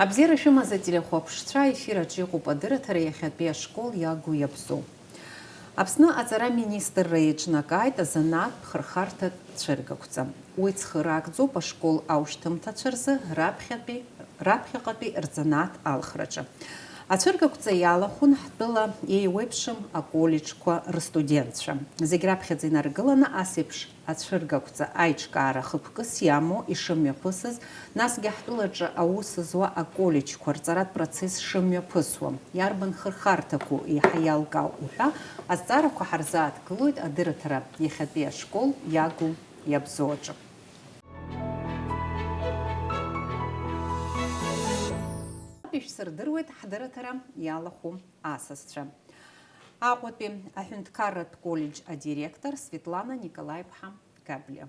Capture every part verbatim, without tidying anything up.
Абзиара шәымаз, ателехәаԥшцәа, аефир аҿы иҟоуп адырраҭара иахьатәи ашкол иагу иабзоу. Аԥсны аҵара министрра еиҿнакааит азанааҭтә хырхарҭатә цәыргақәҵа. Уи цхыраагӡоуп ашкол аушьҭымҭацәа рзы раԥхьатәи, раԥхьаҟатәи рзанааҭ алхраҿы. Ацәыргақәҵа иалахәын ҳтәыла еиуеиԥшым аколлеџьқәа рыстудентцәа. Зегь раԥхьаӡа инаргыланы ас еиԥш ацәыргақәҵа аиҿкаара хықәкыс иамоу ишымҩаԥысыз, насгьы ҳтәылаҿы аус зуа аколлеџьқәа рҵаратә процесс шымҩаԥысуа, иарбан хырхарҭақәоу еиҳа иалкаау уҳәа, азҵаарақәа ҳарзааҭгылоит адырраҭара иахьатәи ашкол иагу иабзоу аҿы. Ишәсырдыруеит ҳдырраҭара иалахәу асасцәа. Аҟәатәи аҳәынҭқарратә коллеџь адиректор Светлана Николаи-ԥҳа Габлиа.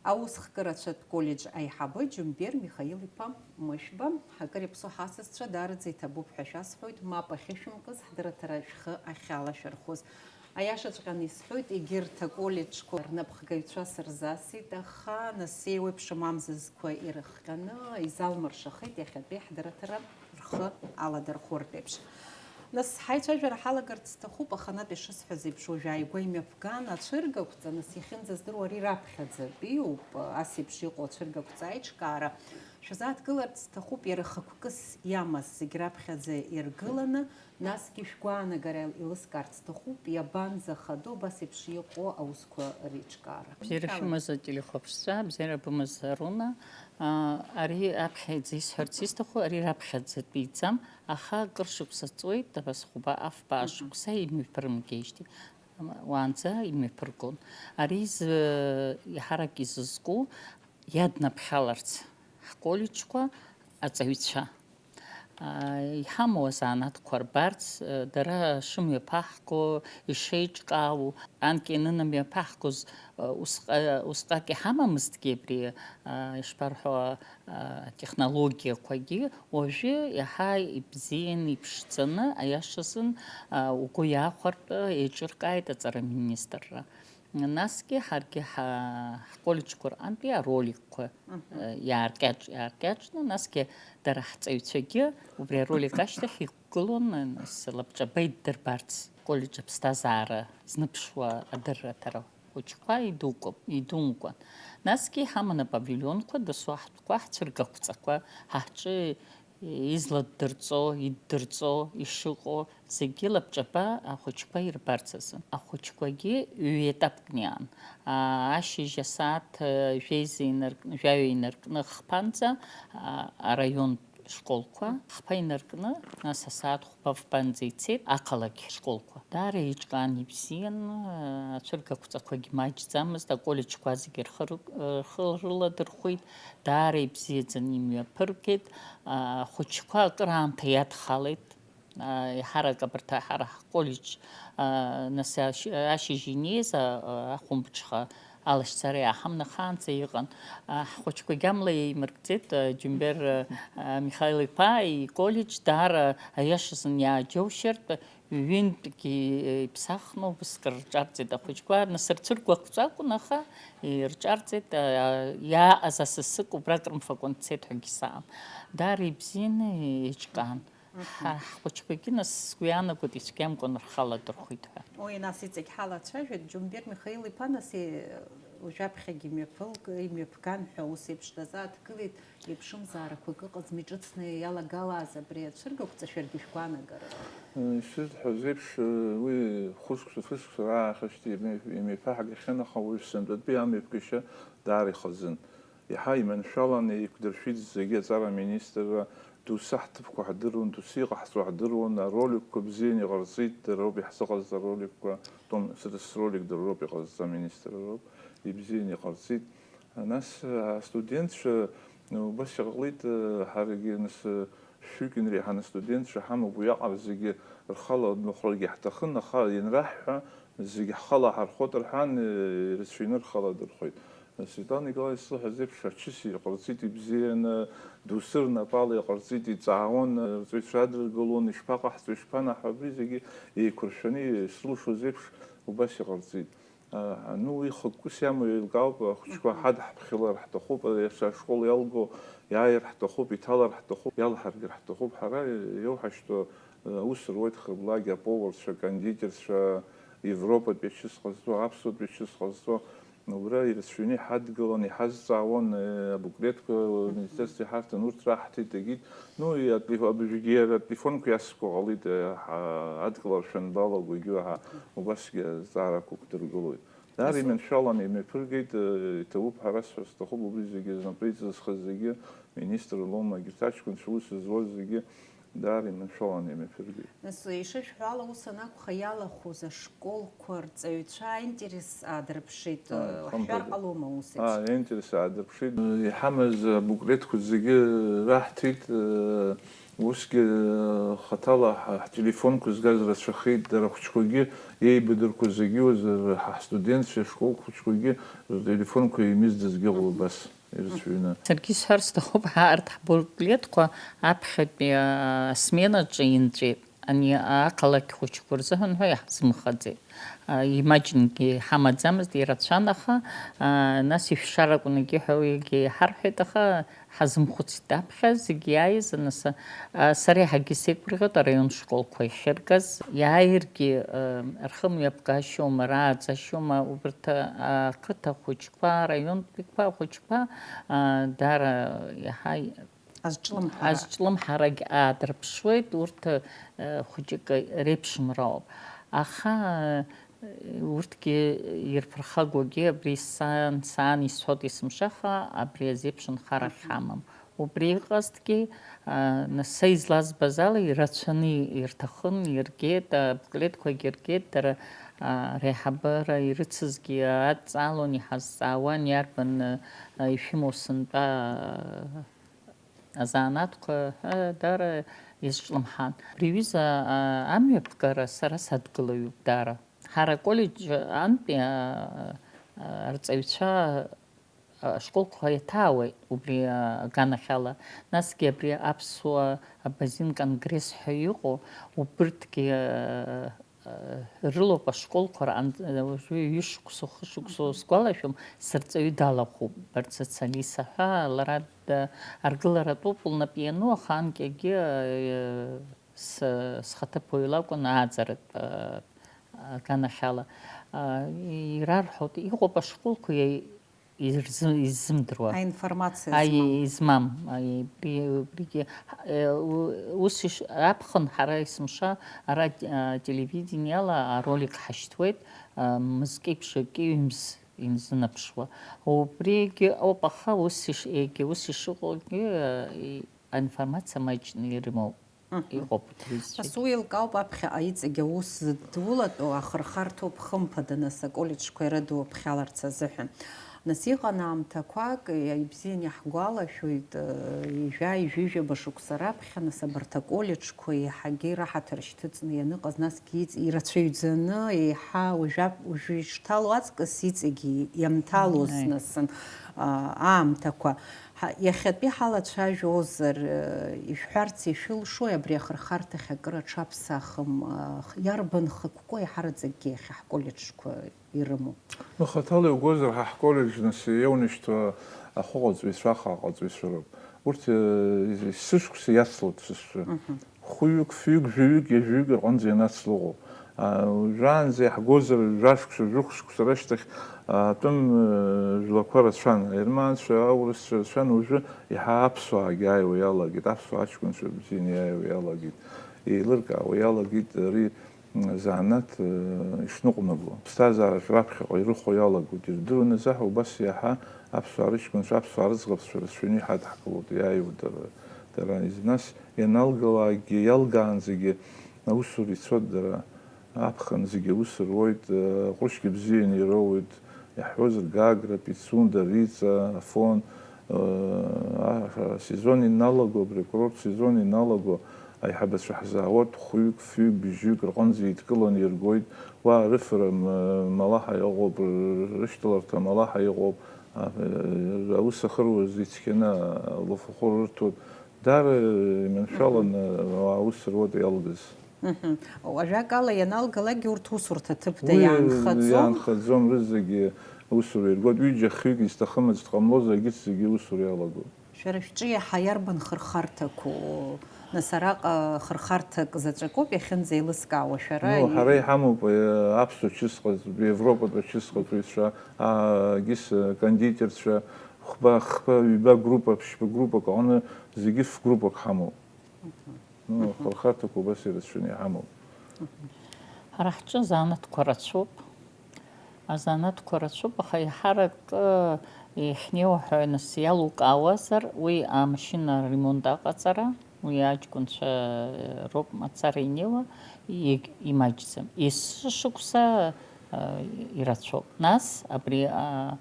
Аусхкырацәатә коллеџь аиҳабы Џьумбер Михаил-иԥа Мышәба, акыр иаԥсоу ҳасасцәа даараӡа иҭабуп ҳәа шәасҳәоит, мап ахьышәымкыз, ҳдырраҭара шәхы ахьалашәырхәыз. Аиашаҵәҟьаны исҳәоит, егьырҭ аколлеџьқәа рнапхгаҩцәа сырзасит, аха нас еиуеиԥшым амзызқәа ирыхҟьаны изалмыршахеит иахьатәи ҳдырраҭара рхы аладырхәыртә еиԥш. Нас ҳаицәажәара ҳалагарц сҭахуп, аха анатә ишысҳәаз еиԥш, уажә ааигәа имҩаԥган ацәыргақәҵа, нас иахьынӡаздыруа ари раԥхьаӡатәиуп, ас еиԥш иҟоу ацәыргақәҵа аиҿкаара. Шәазааҭгыларц сҭахуп иара хықәкыс иамаз зегь раԥхьаӡа иргыланы, насгьы шәгәаанагара еилыскаарц сҭахуп, иабанӡахадоу абас еиԥш иҟоу аусқәа реиҿкаара. Бзиара шәымаз ателехәаԥшцәа, бзиара бымаз Аруна. А, ари аԥхьаӡа исҳәарц исҭаху, ари раԥхьаӡатәиӡам, аха акыр шықәса ҵуеит, абас хәба, афба шықәса имҩаԥырымгеижьҭеи, уаанӡа имҩаԥыргон. Ари зы-, иаҳарак изызку, иаднаԥхьаларц ҳколлеџьқәа аҵаҩцәа. А, иҳамоу азанааҭқәа рбарц, а, дара шымҩаԥаҳго, ишеиҿкаау, анкьа ианынамҩаԥаҳгоз, а, усҟа-, усҟак иҳамамызҭгьы абри, а, ишԥарҳәо, а, атехнологиақәагьы, уажәы иаҳа ибзиан, иԥшӡаны, аиашазын, а, угәы иахәартә еиҿыркааит аҵара министрра. Насгьы ҳаргьы ҳа-, ҳколлеџьқәа рҟынтәи ароликқәа, Мгм. э, иааркьаҿ-, иааркьаҿны, насгьы дара ҳҵаҩцәагьы убри аролик ашьҭахь иқәгылон, нас лабҿаба иддырбарц, коллеџь аԥсҭазаара зныԥшуа адырраҭара хәыҷқәа идукәа-, идумкәан. Насгьы иҳаман апавилионқәа, дасу аҳтәқәа, ҳцәыргақәҵақәа, ҳа ҳҿы изладдырҵо, иддырҵо, ишыҟоу зегьы лабҿаба ахәыҷқәа ирбарц азы. Ахәыҷқәагьы ҩ-етапкны иаан. Аа, ашьыжь асааҭ, э, жәеиза инарк-, жәаҩа инаркны хԥанӡа, аа, араионтә школқәа, хԥа инаркны, нас асааҭ хәба фбанӡа ицеит ақалақь школқәа. Даара еиҿкаан ибзиан, э, ацәыргақәҵақәагьы маҷӡамызт, аколлеџьқәа зегьы рхы ры-, рхы рыладырхәит, даара ибзиаӡаны имҩаԥыргеит. Ахәыҷқәа акыраамҭа иадхалеит. Еиҳарак абарҭ ҳара ҳколлеџь, нас ашь-, ашьыжь инеиз, а, ахәымԥҽха алашьцара иааҳамнахаанӡа иҟан. Ҳхәыҷқәагьы амла еимыркӡеит, Џьумбер, Михаил-иԥа иколлеџь даара аиашазын иааџьоушьартә, ҩынтәгьы иԥсахны убыск рҿарҵеит ахәыҷқәа, нас рцәыргақәҵа акәын, аха ирҿарҵеит, а, иааҟаз асасык убра акрымфакәан дцеит ҳәагьы саам. Даара ибзианы еиҿкаан. Ҳа, ҳхәыҷқәагьы, нас, сгәы иаанагоит, ицәгьамкәан рхы аладырхәит ҳәа. Уи, нас, иҵегь ҳалацәажәоит, Џьумбер Михаил-иԥа, нас, и-, уажәаԥхьагьы имҩаԥылг-, имҩаԥган ҳәа ус еиԥш дазааҭгылеит. Еиԥшымзаарақәак ыҟаӡам, иҿыцны иалагалаз абри ацәыргақәҵа шәаргьы шәгәаанагара? Ишысҳәаз еиԥш, уи хәышықәса, фышықәса раахашьҭи имҩаԥаҳгахьан, аха уажә сынтәатәи амҩаԥгашьа даара ихазын. Иаҳа иманшәалан еиқәдыршәит зегьы, аҵара аминистрра, доусы ҳҭыԥқәа ҳдыруан, доусы иҟаҳҵо ҳдыруан, ароликқәа бзианы иҟарҵеит, дара роуп иаҳзыҟаз ароликқәа, том, сара сролик дара роуп иҟазҵа, аминистрра роуп, ибзианы иҟарҵеит. Нас, астудентцәа, убас иҟалеит, ҳаргьы, нас, шәҩык инреиҳаны астудентцәа ҳамоуп, уиаҟара зегьы рхала адәныҟәрагьы ҳҭахын, аха ианраҳҳәа, зегьы ҳхала ҳархоит рҳәан, ирацәаҩны рхала дырхоит. Светлана Николаи исзыҳәаз еиԥш, ачыс иҟарҵеит ибзианы, доусы рнапала иҟарҵеит, иҵаауан, рҵаҩцәа адыргылон, ишԥаҟаҳҵо, ишԥанаҳҳәо, абри зегьы еиқәыршәаны, исылшоз еиԥш, убас иҟарҵеит. Ну, уи хықәкыс иамоу еилкаауп, ахәыҷқәа ҳадҳԥхьалар ҳҭахуп, иаша ашкол иалго иааир ҳҭахуп, иҭалар ҳҭахуп, иалҳаргар ҳҭахуп. Ҳара иоуҳашьҭоу аус руеит хыблагьы, аповарцәа, акондитерцәа, Европатәи ачыс ҟазҵо, аԥсуатәи ачыс ҟазҵо, убра ирацәаҩны иҳадгылон, иҳазҵаауан, абуклетқәа министерство иҳарҭон, урҭ раҳҭеит, егьит. Ну, и атле-, абыржәгьы иара ателефонқәа иасҳәо ҟалеит, ҳа-, адгылара шәанбалаго, егьиуаҳа убасгьы азҵаарақәа ықәдыргылоит. Даара иманшәалан имҩаԥыргеит, иҭабуп ҳәа расҳәар сҭахуп, убри зегьы знапы иҵызхыз зегьы, министр Лома, егьырҭ аҷкәынцәа ус зуаз зегьы, даара иманшәалан имҩаԥыргеит. Нас, ишышәҳәо ала, ус анакәха, иалахәыз ашколқәа рҵаҩцәа аинтерес аадырԥшит, Ааи, ҳҳәар хымԥада. Ҟалома ус еиԥш? Ааи, аинтерес аадырԥшит. Иҳамаз абуклетқәа зегьы раҳҭеит, усгьы хаҭала ҳ-, ҳтелефонқәа згаз рацәахеит, дара ахәыҷқәагьы еибадырқәа зегьы уазыр ҳа-, ҳстудентцәа, ашкол хәыҷқәагьы ртелефонқәа еимыздазгьы ыҟоуп абас. Ирацәаҩны. Саргьы исҳәар сҭахуп, ҳа арҭ ҳбуклетқәа аԥхьатәи, а, асменаҿы инҵәеит. Ани ақалақь хәыҷқәа рзыҳәан ҳәа иаҳзымхаӡеит. А, имаҷынгьы иҳамаӡамызт, ирацәан, аха, а, нас ишәшаракәынгьы ҳәа уигьы иҳарҳәеит, аха ҳазымхәыцит аԥхьа зегь иааиз, анаса, а, сара еиҳагьы сеигәырӷьоит араион школқәа иахьыргаз. Иааиргьы, а, рхымҩаԥгашьоума, рааӡашьоума, убарҭ, а, ақыҭа хәыҷқәа, араионтәиқәа ахәыҷқәа, а, даара иаҳа Азҿлымҳара. Азҿлымҳарагь аадырԥшуеит, урҭ, э, хәыҷык реиԥшымроуп. Аха, э, урҭгьы ирԥырхагоугьы абри сан, сан исҳәоит есымшаха, абри азеиԥш нхара Мгм. Ҳамам. Убри иҟазҭгьы, а, нас са излазбаз ала ирацәаны ирҭахын, иргеит, абуклетқәагьы ргеит, дара, а, реиҳабыра ирыцызгьы адҵаалон, иҳазҵаауан, иарбан, а, ишәымоу сынтәа, а, азанааҭқәа ҳәа даара изҿлымҳан. Абри аҩыза, а, амҩаԥгара сара садгылаҩуп даара. Ҳара аколлеџь антәи, а, а, арҵаҩцәа ашколқәа иаҭаауеит убри, а, аганахьала. Насгьы абри аԥсуа абазин конгресс ҳәа иҟоу, убырҭгьы, а, рылоуп ашколқәа рҟынтә, уажәы ҩышықәса, хышықәса сгәалашәом, сырҵаҩы далахәуп, Барцыц Алиса ҳәа, лара д-, аргыларатәуп лнап иану, аха анкьагьы, э, с-, схаҭыԥуаҩ лакәын ааӡаратә, э, аганахьала. Э, ирарҳәоит, иҟоуп ашколқәа иа-, ирзы-, иззымдыруа. Аинформациа Аи, змам. Измам. Аи, убри-, убригьы, э, у-, ус иш-, аԥхын ҳара есымша ара, э, телевидениала аролик ҳашьҭуеит, э, мызкеиԥш акы ҩымз инзынаԥшуа. Убригьы ауп, аха ус иш-, егьа ус ишыҟоугьы, э, и-, аинформациа маҷны ирымоуп. Мгм. Иҟоуп уҭыҩзцәагьы. Нас уи еилкаауп аԥхьаҟа иҵегь аус зыдулатәоу ахырхарҭоуп, хымԥада, нас аколлеџьқәа ирыдуаԥхьаларц азыҳәан. Нас иҟан аамҭақәак, ибзианы иаҳгәалашәоит, ҩажәа, ҩажәижәаба шықәса раԥхьа, нас абарҭ аколлеџьқәа еиҳагьы раҳаҭыр шьҭыҵны ианыҟаз, насгьы иҵ-, ирацәаҩӡаны, еиҳа уажәап-, уажәы ишҭало аҵкыс иҵегь ианҭалоз, Аи. Нас, а, аамҭақәа. Ҳа, иахьатәи ҳалацәажәозар, э, ишәҳәарц ишәылшои абри ахырхарҭахь акыр аҽаԥсахым, а, х-, иарбан хықәкы еиҳараӡакгьы иахьа ҳколлеџьқәа ирымоу? Ну, хаҭала иугозар, ҳа ҳколлеџь нас иаунашьҭуа ахәыҟаҵаҩцәа, ахаҟаҵаҩцәа роуп. Урҭ, э, сышықәса иацлоит сасцәа. Мгм. Хәҩык, фҩык, жәаҩык, ҩажәаҩык рҟынӡа ианацло ыҟоуп. А, уажәраанӡа иаҳгозар, жәашықәса, жәохәшықәса рышьҭахь, а, атәым, э, жәлақәа рацәан. Аерманцәа, аурысцәа рацәан, уажәы иаҳа аԥсуаагьы ааиуа иалагеит, аԥсуа аҷкәынцәа бзианы иааиуа иалагеит, еилыркаауа иалагеит ари, м, азанааҭ, э, ишныҟәнаго. Ԥсҭазаараҿ раԥхьаҟа ирыхәо иалагоит, ирдыруан азы ҳәа убас иаҳа аԥсуаа рыҷкәынцәа, аԥсуаа рыӡӷабцәа рацәаҩны иҳадҳкылоит, иааиуеит дара, дара. Нас ианалгалакгьы, иалгаанӡагьы аусура ицоит дара. Аԥхын зегьы аус руеит, э, ҟәрышьгьы бзианы ироуеит, иаҳҳәозар, Гагра, Пицунда, Риҵа, Афон, э, а, асезон иналаго, абри акурорттә сезон иналаго, аиҳабацәа ҳзаауеит, хәҩык, фҩык, бжьҩык рҟынӡа еидкыланы иргоит, уа арыфара м-, малаҳа иҟоуп, р-, рышьҭаларҭа малаҳа иҟоуп, а, э, аус ахьыруаз ицқьаны алафахәы рырҭоит, даара иманшәаланы аус руеит иалгаз. Мгм. Ажәакала, ианалгалакгьы урҭ усурҭа ҭыԥда Уи иаанхаӡом. Иаанхаӡом, рызегьы усура иргоит. Ҩыџьа-хҩык изҭахымыз дҟамлозаргьы, зегьы усура иалагоит. Шәара шәҿы иаҳа иарбан хырхарҭақәоу? Нас араҟа хырхарҭак заҵәык ауп иахьынӡеилыскаауа шәара. Ну, ҳара иҳамоуп, э, аԥсуа чысҟатә, Европатәи ачысҟатәыҩцәа, а, гьыс, э, кондитерцәа, хәба, хԥа, ҩба группа, ԥшьба группак аҟны зегьы ф-группак ҳамоуп. Ну, ахырхарҭақәа убас ирацәаны иҳамоуп. Ҳара ҳҿы азанааҭқәа рацәоуп. Азанааҭқәа рацәоуп, аха еиҳарак, э, иахьнеиуа ҳәа нас иалукаауазар, уи амашьына ремонт аҟаҵара, уи аҷкәынцәа, э, роуп мацара инеиуа, егь-, имаҷӡам. Есышықәса, э, ирацәоуп. Нас абри, а,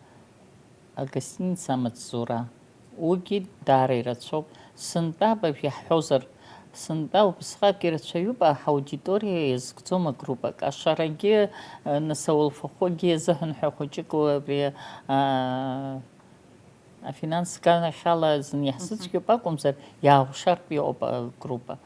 агостиница амаҵзура, уигьы даара ирацәоуп. Сынтәа абыржә иаҳҳәозар, сынтәа убысҟак ирацәаҩуп, аҳ-, аудиториа иазкӡом агруппак. Ашарагьы, э, нас ауалфахәгьы азыҳәан ҳәа хәыҷык уи абри, а, афинанс ганахьала зны иаҳзыцәгьоуп акәымзар, иааҟәшартә иҟоуп агруппа.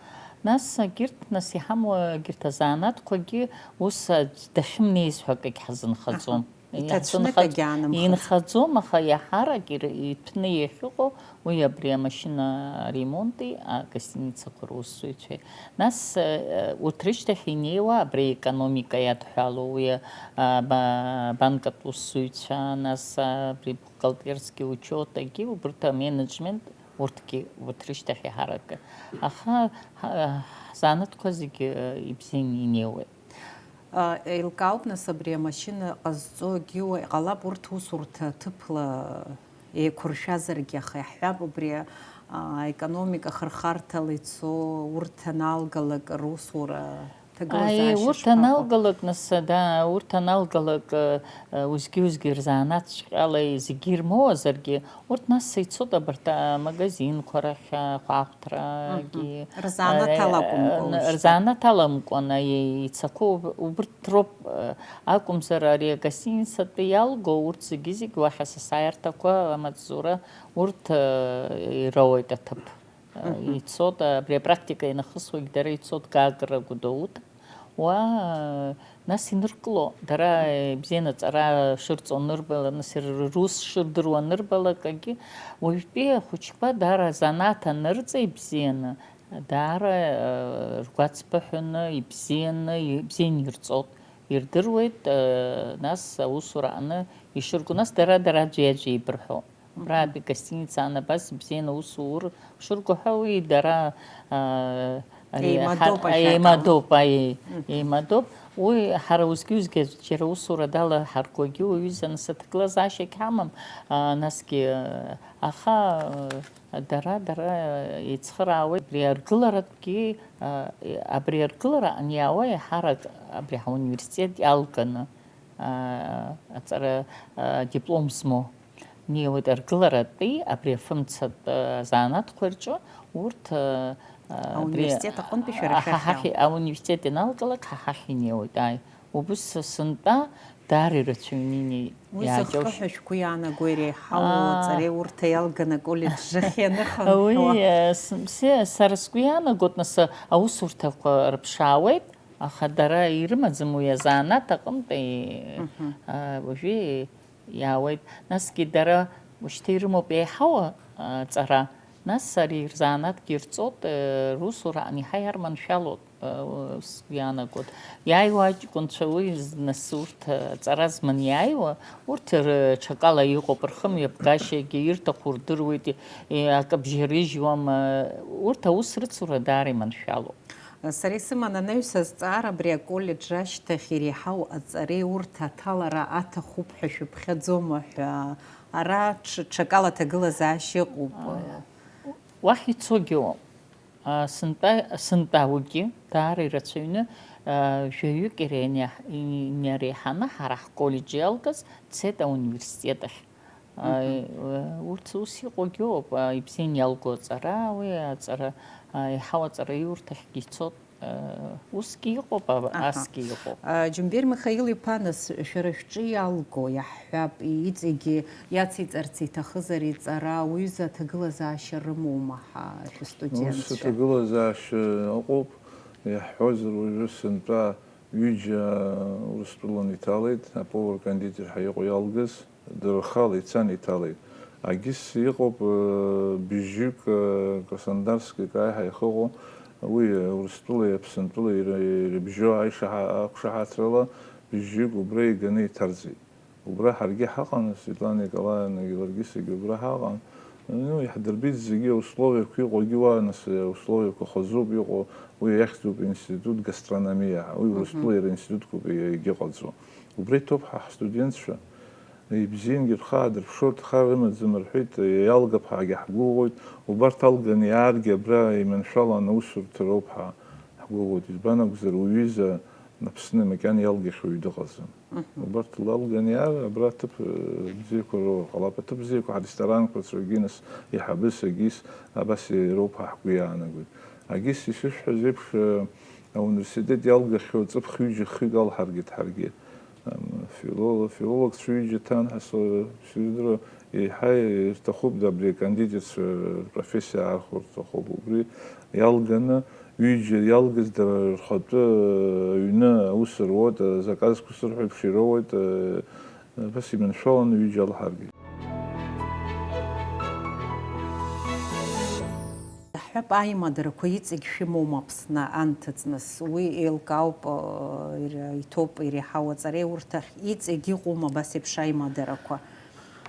Нас егьырҭ, нас иҳамоу егьырҭ азанааҭқәагьы ус аӡә дахьымнеиз ҳәа акгьы ҳазынхаӡом. Аҳа. Иҭацәны Иаҳзынхаз-, акгьы аанымхаӡом. Инхаӡом, аха иаҳарак ир-, иҭәны иахьыҟоу уи абри амашьына аремонти агостиницақәа русзуҩцәеи. Нас, э, урҭ рышьҭахь инеиуа абри аекономика иадҳәалоу уи, а, ба-, банкатә усзуҩцәа, нас, а, абри бухгалтерски учетагьы убырҭ аменеджмент урҭгьы, урҭ рышьҭахь иаҳарак. Аха ҳа-, ҳзанааҭқәа зегьы, э, ибзианы инеиуеит. А, еилкаауп, нас, абри амашьына ҟазҵогьы уа-, иҟалап, урҭ усурҭа ҭыԥла еиқәыршәазаргьы, аха иаҳҳәап, убри, а, аекономика хырхарҭала ицо, урҭ аналгалак русура Аи, ҭагылазаашьа урҭ шԥаҟоу? Аналгалак, нас, да, урҭ анаалгалак, э, э, уеизгьы-уеизгьы рзанааҭҵәҟьала зегьы ирмоуазаргьы, урҭ нас ицоит абарҭ амагазинқәа рахь, ахәаахәҭрагьы, Мгм. Рзанааҭ э, аламкәан, э, уажәшьҭа. Рзанааҭ аламкәан, аиеи, ицақәоу уб-, убырҭ роуп, э, акәымзар, ари агостиницатәи иалго, урҭ зегьы-зегь уахь асасааирҭақәа, амаҵзура, урҭ, э, ироуеит аҭыԥ. Мгм. Ицоит, абри апрактика ианахысуагь дара ицоит Гагра, Гәдоуҭа. Уа, нас иныркыло, дара, э, бзианы аҵара шырҵо анырбала, нас р-, рус шырдыруа анырбалакгьы, уажәтәи ахәыҷқәа даара азанааҭ анырҵа ибзианы, даара, э, ргәаҵԥыҳәаны, ибзианы, ибзианы ирҵоит, ирдыруеит, э, нас аусура аҟны ишырго, нас дара, дара аӡәи-аӡәи еибырҳәо. Абраатәи гостиница аан абас ибзианы аус уур шырго ҳәа уи дара, аа, ари Еимадоуп ҳар-, ашәак ала. Еимадоуп, аиеи, Мгм. Еимадоуп. Уи ҳара узгьы-узгьы џьара усура далаҳаргогьы уаҩыза нас аҭагылазаашьагь ҳамам, аа, насгьы, аа, аха, аа, дара, дара еицхыраауеит. Абри аргыларатәгьы, аа, абри аргылара аниаауа еиҳарак абри ҳауниверситет иалганы, аа, аҵара, аа, диплом змоу. Неиуеит аргыларатәи абри афымцатә, э, занааҭқәа рҿы, урҭ, э, э, абри Ауниверситет аҟынтәи шәара аҳа-, шәахь ҳахь-, иаауеит. Ауниверситет ианалгалак ҳа ҳахь инеиуеит, ааи. Убыс сынтәа даара ирацәаҩны инеит, Уи иааџьоушьеит. Зыхҟьо ҳәа шәгәы иаанагои, реиҳау Аа. Аҵареи урҭ иалганы аколлеџь ахь ианыхынҳәуа? Уи, э, с-, се-, сара сгәы иаанагоит, нас, э, аусурҭақәа рыԥшаауеит, аха дара ирымаӡам уи азанааҭ аҟынтәи, Мгм. э, уажәы иаауеит. Насгьы дара ушьҭа ирымоуп еиҳау аҵара. Нас ари рзанааҭгьы ирҵоит, э, русураан иаҳа иарманшәалоит, э, сгәы иаанагоит. Иааиуа аҷкәынцәа уи з-, нас урҭ аҵара зманы иааиуа, урҭ рҽакала иҟоуп, рхымҩаԥгашьагьы ирҭаху рдыруеит, э, акы бжьарыжьуам, э, урҭ аус рыцура даара иманшәалоуп. Сара исыман анаҩс азҵаара абри аколлеџь ашьҭахь иреиҳау аҵареи урҭ аҭалара аҭахуп ҳәа шәыԥхьаӡома ҳәа. Ара ҽ-, ҽакала аҭагылазаашьа ыҟоуп. Уахь ицогьы ыҟоуп. А, сынтәа, сынтәа уигьы даара ирацәаҩны, а, жәаҩык иреиҳа-, инареиҳаны ҳара ҳколлеџь иалгаз дцеит ауниверситет ахь. Мгм. Урҭ ус иҟоугьы ыҟоуп, ибзианы иалго аҵара, уи аҵара, еиҳау аҵараиурҭахьгьы ицоит, усгьы иҟоуп, Аҳа. Асгьы иҟоуп. Џьумбер Михаил-иԥа, нас, шәара шәҿы иалго, иаҳҳәап, иҵегьы иациҵарц иҭахызар иҵара, уҩыза аҭагылазаашьа рымоума ҳа, Ус шәыстудентцәа? Аҭагылазаашьа ыҟоуп. Иаҳҳәозар, уажәы сынтәа ҩыџьа Урыстәылан иҭалеит, аповар-кондитер ҳәа иҟоу иалгаз, дара рхала ицан иҭалеит. Агьыс иҟоуп, э, быжьҩык, э, Краснодарскик аиҳа ихыҟоу, уи, э, Урыстәылеи Аԥсынтәылеи ира-, ирыбжьоу аишаҳа-, ақәшаҳаҭрала быжьҩык убра иганы иҭарҵеит. Убра ҳаргьы ҳаҟан, Светлана Николаевнагьы ларгьы саргьы убра ҳаҟан. Ну, иаҳдырбеит зегьы, аусложиақәа иҟоугьы уа, нас, аусложиақәа хазуп иҟоу, уи иахьӡуп институт гастрономиа, уи Урыстәыла иара институтқәоуп, егьыҟаӡоу. Убра иҭоуп ҳа ҳстудентцәа. Ибзиангьы рхы аадырԥшуа, рхы рымаӡам рҳәеит, иалгап ҳәагьы ҳгәыӷуеит, убарҭ алганы иааргьы абра иманшәаланы аусурҭа роуп ҳәа ҳгәыӷуеит, избан акәзар, уҩыза Аԥсны макьана иалгахьоу уаҩ дыҟаӡам. Убарҭ лалган иаар, абра аҭыԥ, э, бзиақәа роур ҟалап. Аҭыԥ бзиақәа, ҳаресторанқәа рацәаҩгьы нас иҳабыс, агьыс, абас ироуп ҳәа ҳгәы иаанагоит. Агьыс исышәҳәаз еиԥш, э, ауниверситет иалгахьоу ҵыԥх ҩыџьа хҩык алҳаргеит ҳаргьы. Ам, филолог, филологцәа ҩыџьа ҭан ҳәа сыздыруа, еиҳа ирҭахуп, да, абри акондитерцәа рпрофессиа аархәо рҭахуп. Убри иалганы, ҩыџьа иалгаз дара рхатәы аҩны аус руоит, азаказқәа сырҳәо еиԥш ироуеит, абас иманшәаланы ҩыџьа алҳаргеит. Ҳҳәап, аимадарақәа иҵегь шәымоума Аԥсны анҭыҵ, нас? Уи еилкаауп, э, ир-, иҭоуп иреиҳау аҵареи урҭ ахь. Иҵегь иҟоума абас еиԥш аимадарақәа?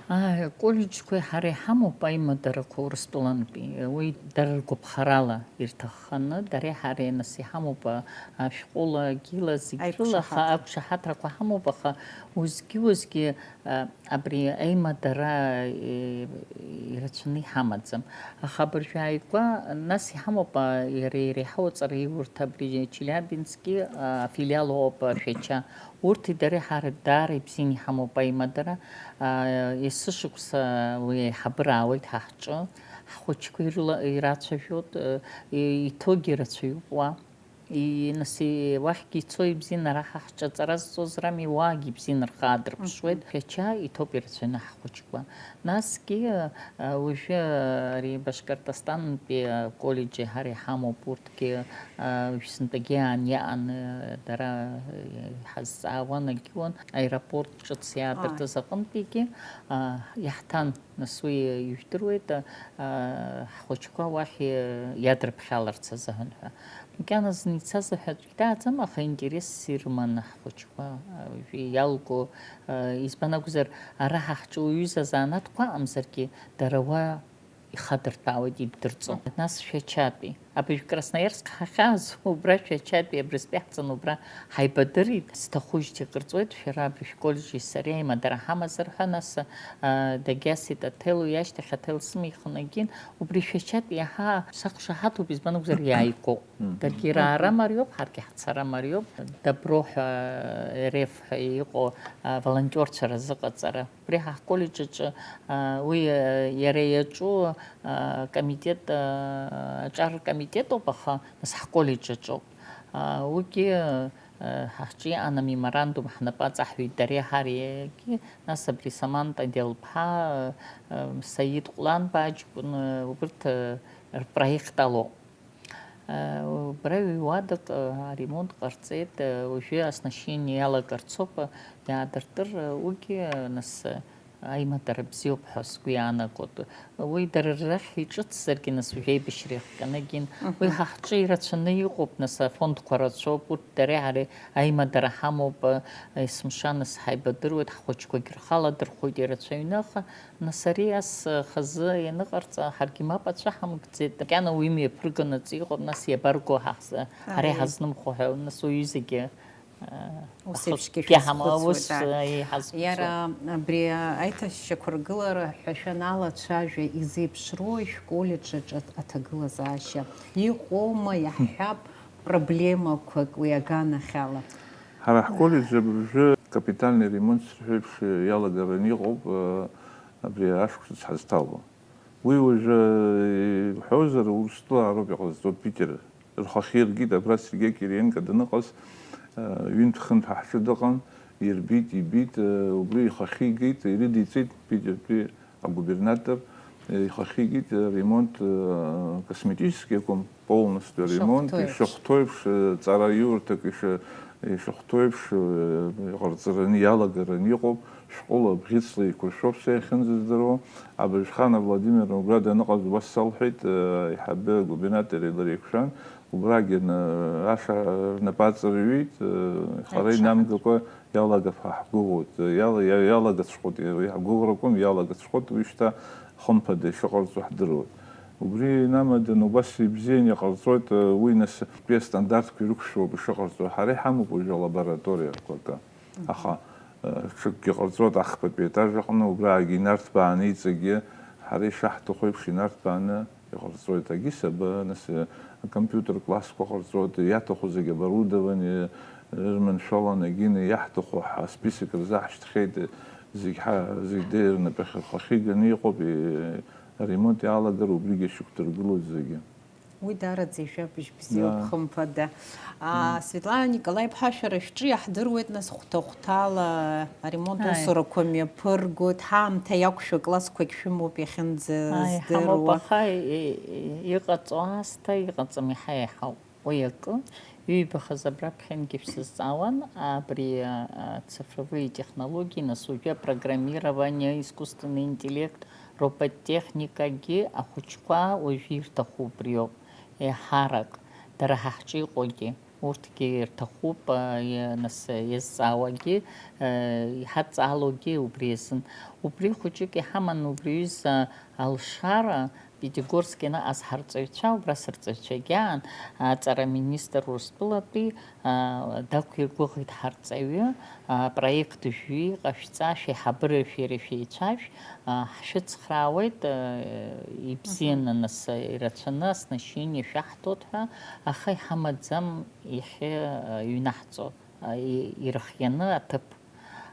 Ааи, аколлеџьқәеи ҳареи ҳамоуп аимадарақәа Урыстәылантәи, уи дара ргәаԥхарала ирҭахханы, дареи ҳареи нас иҳамоуп, а, ашәҟәыла, гьыла, зегь рыла, аха, аиқәшаҳаҭра, ақәшаҳаҭрақәа ҳамоуп, аха уеизгьы-уеизгьы, а, абри аимадара, е, ирацәаны иҳамаӡам. Аха абыржәы ааигәа нас иҳамоуп, а, иара иреиҳау аҵареи урҭ абри Челиабински, а, афилиал ауп, а, Шәача. Урҭи дареи ҳареи даара ибзианы иҳамоуп аимадара. Аа, есышықәса уи аиҳабыра аауеит ҳа ҳҿы. Ҳхәыҷқәа ирыла-, ирацәажәоит, э, и-, иҭоугьы рацәаҩуп уа. И-, нас и-, уахьгьы ицо ибзианы ара ҳа ҳҿы аҵара зҵоз рами, уаагьы ибзианы рхы аадырԥшуеит. Мгм. Шәача иҭоуп ирацәаҩны ҳхәыҷқәа. Насгьы, э, уажәы ари Башкортостантәи аколлеџьи ҳара иҳамоуп урҭ. Ки, а, ҩсынтәагьы аан иаан, а, дара, а, иҳазҵаауан, агьуан, аеропорт ҿыц иаадыртыз аҟынтәигьы, а, иаҳҭан, нас уи ижәдыруеит, а, а, ҳхәыҷқәа уахь, а, иадырԥхьаларц азыҳәан ҳәа. Макьана зны ицаз аҳәатәгьы дааӡам, аха интересс ирыманы ҳхәыҷқәа, а, уажәы иалго, а, избан акәзар, ара ҳа ҳҿы уаҩы изанааҭқәа ыҟамзаргьы, дара уа ихадырҭәаауеит иддырҵо. Нас Шәачатәи. Абыржә Красноярск ҳахьааз, убра Шәачатәи абрыстәи ҳцаны убра ҳаибадырит. Сҭахужьҭеи акыр ҵуеит, шәара абри шәколлеџьи сареи аимадара ҳамазар ҳәа, нас, а, дагьасит аҭел, уи ашьҭахь аҭел сымихын агьин, убри Шәачатәи иаҳа сақәшаҳаҭуп, избан акәзар, иааигәоуп. Мгм. Даргьы раара мариоуп, ҳаргьы ҳцара мариоуп. Добро ҳәа, Р Ф ҳәа иҟоу, а, волонтиорцәа рзыҟаҵара. Убри ҳа ҳколлеџь аҿы, а, уи, а, иара иаҿу, а, комитет, а, аҿар комитетоуп, аха нас ҳколлеџь аҿоуп. А, уигьы, а, ҳа ҳҿы иҟан амеморандум ҳнапы аҵаҳәеит дареи ҳареигьы, нас абри Саманта Делԥҳа, а, а, Саид Ҟәланба аҷкәын, а, убырҭ, а, рпроект алоуп. Убра ҩ-уадак аремонт ҟарҵеит, уажәы оснащение иалагарцоуп, иаадыртыр, уигьы, нас, аимадара бзиоуп ҳәа сгәы иаанагоит. Уи дара рахь иҿыцзаргьы, нас, уажәы аибашьра иахҟьаны агьин. Уи ҳа ҳҿы ирацәаны иҟоуп, нас, афондқәа рацәоуп, урҭ дареи ҳареи аимадара ҳамоуп, есымша, нас, ҳаибадыруеит, ҳхәыҷқәагь рхы аладырхәоит ирацәаҩны, аха Нас ари ас хазы ианыҟарҵа, ҳаргьы мап ацәа ҳамкӡеит. Макьана уи мҩаԥырганаҵ иҟоуп, нас иабарго ҳахзы, ҳара иҳазнымхо ҳәа, нас уаҩы зегьы, э, ус еиԥшгьы ахықәкы ҳама-, шәазхәыцуеит, ус, да. Э, иҳазхәыцуеит. Иара абри аиҭашьақәыргылара ҳәа шәаналацәажәа изеиԥшроу шәколлеџь аҿы аҭагылазаашьа иҟоума, иаҳҳәап, проблемақәак уи аганахьала? Ҳара ҳколлеџь абыржәы капитальный ремонт сырҳәеиԥш иалагараны иҟоуп, э, абри ашықәсаҿ ҳазҭало. Уи уажәы, иуҳәозар, Урыстәылароуп иҟазҵо, Питер. Рхахьы иргеит, абра Сергеи Кириенко даныҟаз, ҩынтә-хынтә ҳа ҳҿы дыҟан, ирбеит, ибеит, убри ихахьы игеит, ирыдиҵеит Питертәи агубернатор. Ихахьигеит аремонт, э, косметически акәым, полностью аремонт, ишахәҭоу еиԥш. Ишахәҭоу еиԥш, э, ҵараиурҭак иша-, ишахәҭоу еиԥш, э, иҟарҵараны иалагараны иҟоуп, шәҟәыла, бӷьыцла еиқәыршәоуп са иахьынӡаздыруа. Абыржәхана Владимир убра даныҟаз убас салҳәеит, э, аиҳабы агубернатори лареи еиқәшәан, убрагьы н-, аша рнапы аҵарҩит, э, хара Аиқәшаҳаҭ. Инамгакәа иалагап ҳәа ҳгәыӷуеит, иала-, иа-, иалагаҵәҟьоит, иа-, иа-, ҳгәыӷрақәам, иалагаҵәҟьоит, уи шьҭа хымԥада ишыҟарҵо ҳдыруеит. Убри инамаданы убас ибзианы иҟарҵоит, уи нас актәи астандартқәа ирықәшәоуп ишыҟарҵо. Ҳара иҳамоуп уажәы алабораториақәа акы. Аха, э, ҽакгьы ҟарҵоит ахԥатәи аетаж аҟны, убраагьы инарҭбааны иҵегьы, ҳара ишаҳҭаху еиԥш инарҭбааны иҟарҵоит. Агьыс абы, нас, э, акомпиутер классқәа ҟарҵоит, иаҭаху зегь оборудование, рырманшәалан, егьины иаҳҭаху ҳасписок рзаҳшьҭхьеит, зегь ҳа-, зегь дырнапы ахьырхахьы иганы иҟоуп, и-, аремонт иалагар убригьы шьақәдыргылоит зегьы. Уи даараӡа ишәабжь бзиоуп, Да. Хымԥада. А, Мм. Светлана Николаи-иԥҳа, шәара шәҿы иаҳдыруеит, нас, хәҭа-хәҭала аремонт Ааи. Усурақәа мҩаԥыргоит, ҳаамҭа иақәшәо классқәагь шәымоуп Ааи, ҳамоуп, иахьынӡаздыруа. Аха и-, и-, иҟаҵоу аасҭа иҟаҵам, иаҳа иаҳауп. Уи акы, ҩбахаз абраԥхьангьы шәсызҵаауан, абри, а, а, цифровые технологии, нас уажәы апрограммирование, искусственный интеллект, робототехникагьы ахәыҷқәа уажәы ирҭаху убриоуп, еиҳарак, дара ҳа ҳҿы иҟоугьы, урҭгьы ирҭахуп, а, иа-, нас, иазҵаауагьы, а, иҳадҵаалогьы убри азын. Убри хәыҷык иҳаман убри аҩыза алшара, Пятигорск ианыҟаз ҳарҵаҩцәа, убра сырҵаҩцәагьы аан, аҵара аминистр Урыстәылатәи, а, дақәиргәыӷит ҳарҵаҩы, а, проект жәаҩа иҟашәҵа, шәеиҳабыра шәара шәеицәажә, а, ҳшәыцхраауеит, а, ибзианы, Мгм. Нас, ирацәаны, оснащение шәаҳҭоит ҳәа, аха иҳамаӡам иахьа, а, иҩнаҳҵо, а, и-, ирыхианы аҭыԥ.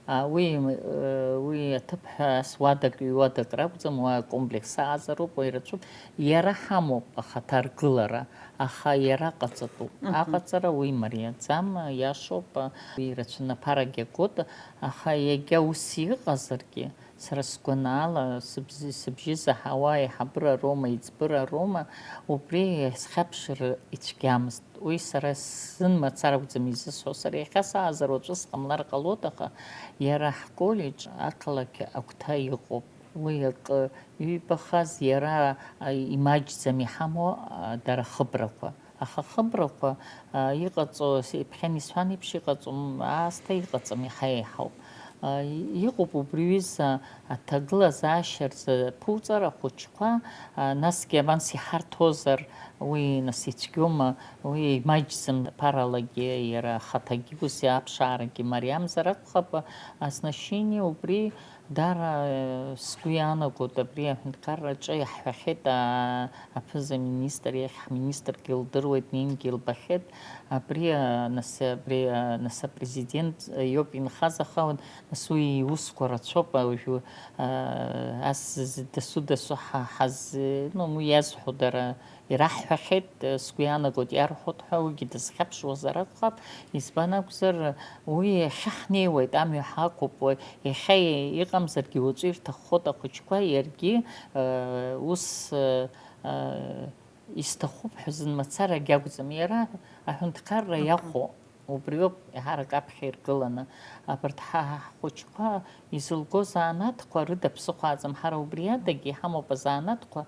А, уи, э, уи аҭыԥҳәа суадак, ҩуадак ракәӡам, уа акомплекс аҟазароуп, уа ирацәоуп. Иара ҳамоуп ахаҭа аргылара, аха иара ҟаҵатәуп. Мгм. Аҟаҵара уи мариаӡам, иашоуп, уи ирацәаны аԥарагьы агоит, аха иагьа ус иҟазаргьы, сара сгәанаала, сыбзи-, сыбжьы заҳауа аиҳабыра роума, аиҵбыра роума, убри схьаԥшыр ицәгьамызт. Уи сара сзын мацара акәӡам изысҳәо, сара иахьа саазар уаҵәы сҟамлар ҟалоит, аха иара ҳколлеџь ақалақь агәҭа иҟоуп. Уи акы ҩбахаз иара, а, имаҷӡам иҳамоу, а, дара ахыбрақәа. Аха ахыбрақәа, а, иҟаҵо, с-, ԥхьан исҳәан еиԥш, иҟаҵом, аасҭа иҟаҵам, иаҳа еиҳауп. А, и-, иҟоуп убри ҩыза аҭагылазаашьа рзы аԥуҵара ахәыҷқәа, а, насгьы аванс иҳарҭозар, уи нас ицәгьоума, уи имаҷӡам, ԥаралагьы, иара ахаҭагьы ус аԥшаарагьы мариамзар акәхап, а, значение убри даара, э, сгәы иаанагоит, абри аҳәынҭқарраҿы иаҳҳәахьеит, а, аԥыза-министр иахь, ҳминистргьы илдыруеит, днеингьы илбахьеит, абри, а, нас, абри, а, нас апрезидент, э, иоуп инхаз, аха Нас уи иусқәа рацәоуп, уажәы, аа, ас дасу-дасу ҳа-, ҳаз-, ну, уи иазҳәо дара ираҳҳәахьеит, сгәы иаанагоит, иарҳәоит ҳәа, уигьы дазхьаԥшуазар акәхап, избан акәзар, уи иахьа ҳнеиуеит, амҩа ҳақәуп, уи иахьа иҟамзаргьы уаҵәы ирҭаххоит ахәыҷқәа, иаргьы, аа, ус, аа, исҭахуп ҳәа зын мацарагь акәӡам, иара аҳәынҭқарра Мгм. Иахәо. Убриоуп еиҳарак аԥхьа иргыланы. Абарҭ ҳа, ҳа ҳхәыҷқәа изылго занааҭқәа рыда ԥсыхәа аӡам. Ҳара убри адагьы иҳамоуп азанааҭқәа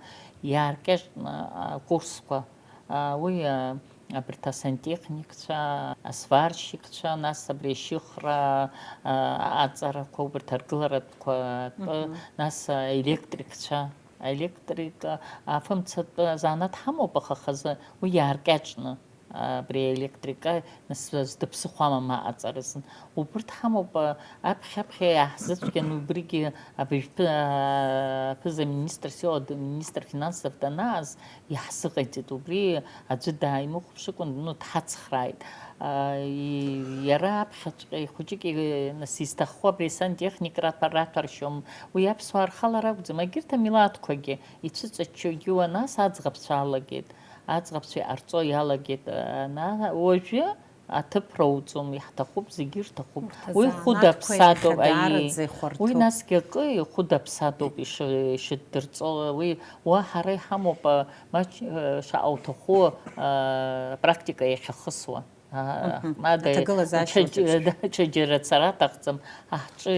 иааркьаҿны акурсқәа. А, уи, а, абарҭ асантехникцәа, асварщикцәа, нас абри ашьыхра, а, аҵарақәа, убарҭ аргыларатәқәа атәы, Мгм. Нас аелектрикцәа, аелектрик, а, афымцатә занааҭ ҳамоуп, аха хазы уи иааркьаҿны. Абри аелектрика нас дыԥсыхәама ма аҵаразын. Убырҭ ҳамоуп, а, аԥхьа-аԥхьа иаҳзыцәгьан, убригьы абыжәтәы, а, аԥыза-министр, сиуа д-, министр финансов данааз, иаҳзыҟаиҵеит. Убри аӡәы дааимыхәаԥшыкәан, ну, дҳацхрааит. А, и-, иара аԥхьаҵәҟьа ихәыҷык и-, нас изҭаххо абри асантехникра раҭәаршьом. Уи аԥсуаа рхала ракәӡам, егьырҭ амилаҭқәагьы ицәыҵаччогьы уа нас аӡӷабцәа алагеит. Аӡӷабцәа иҟарҵо иалагеит, ана, уажәы аҭыԥ роуӡом, иаҳҭахуп, зегьы ирҭахуп. Урҭ Уи азанааҭқәа хәыда-ԥсадоуп, иахьа аиеи. даараӡа ихәарҭоуп. Уи насгьы акы ихәыда-ԥсадоуп иши-, ишыддырҵо. Уи уа ҳара иҳамоуп, а, маҷ-, а, шаҟа уҭаху, а, практика иахьахысуа. А, Мгм. Мада Аҭагылазаашьа ҽаџь-, уҭахуп. Да, ҽаџьара цара аҭахӡам, аҳҿы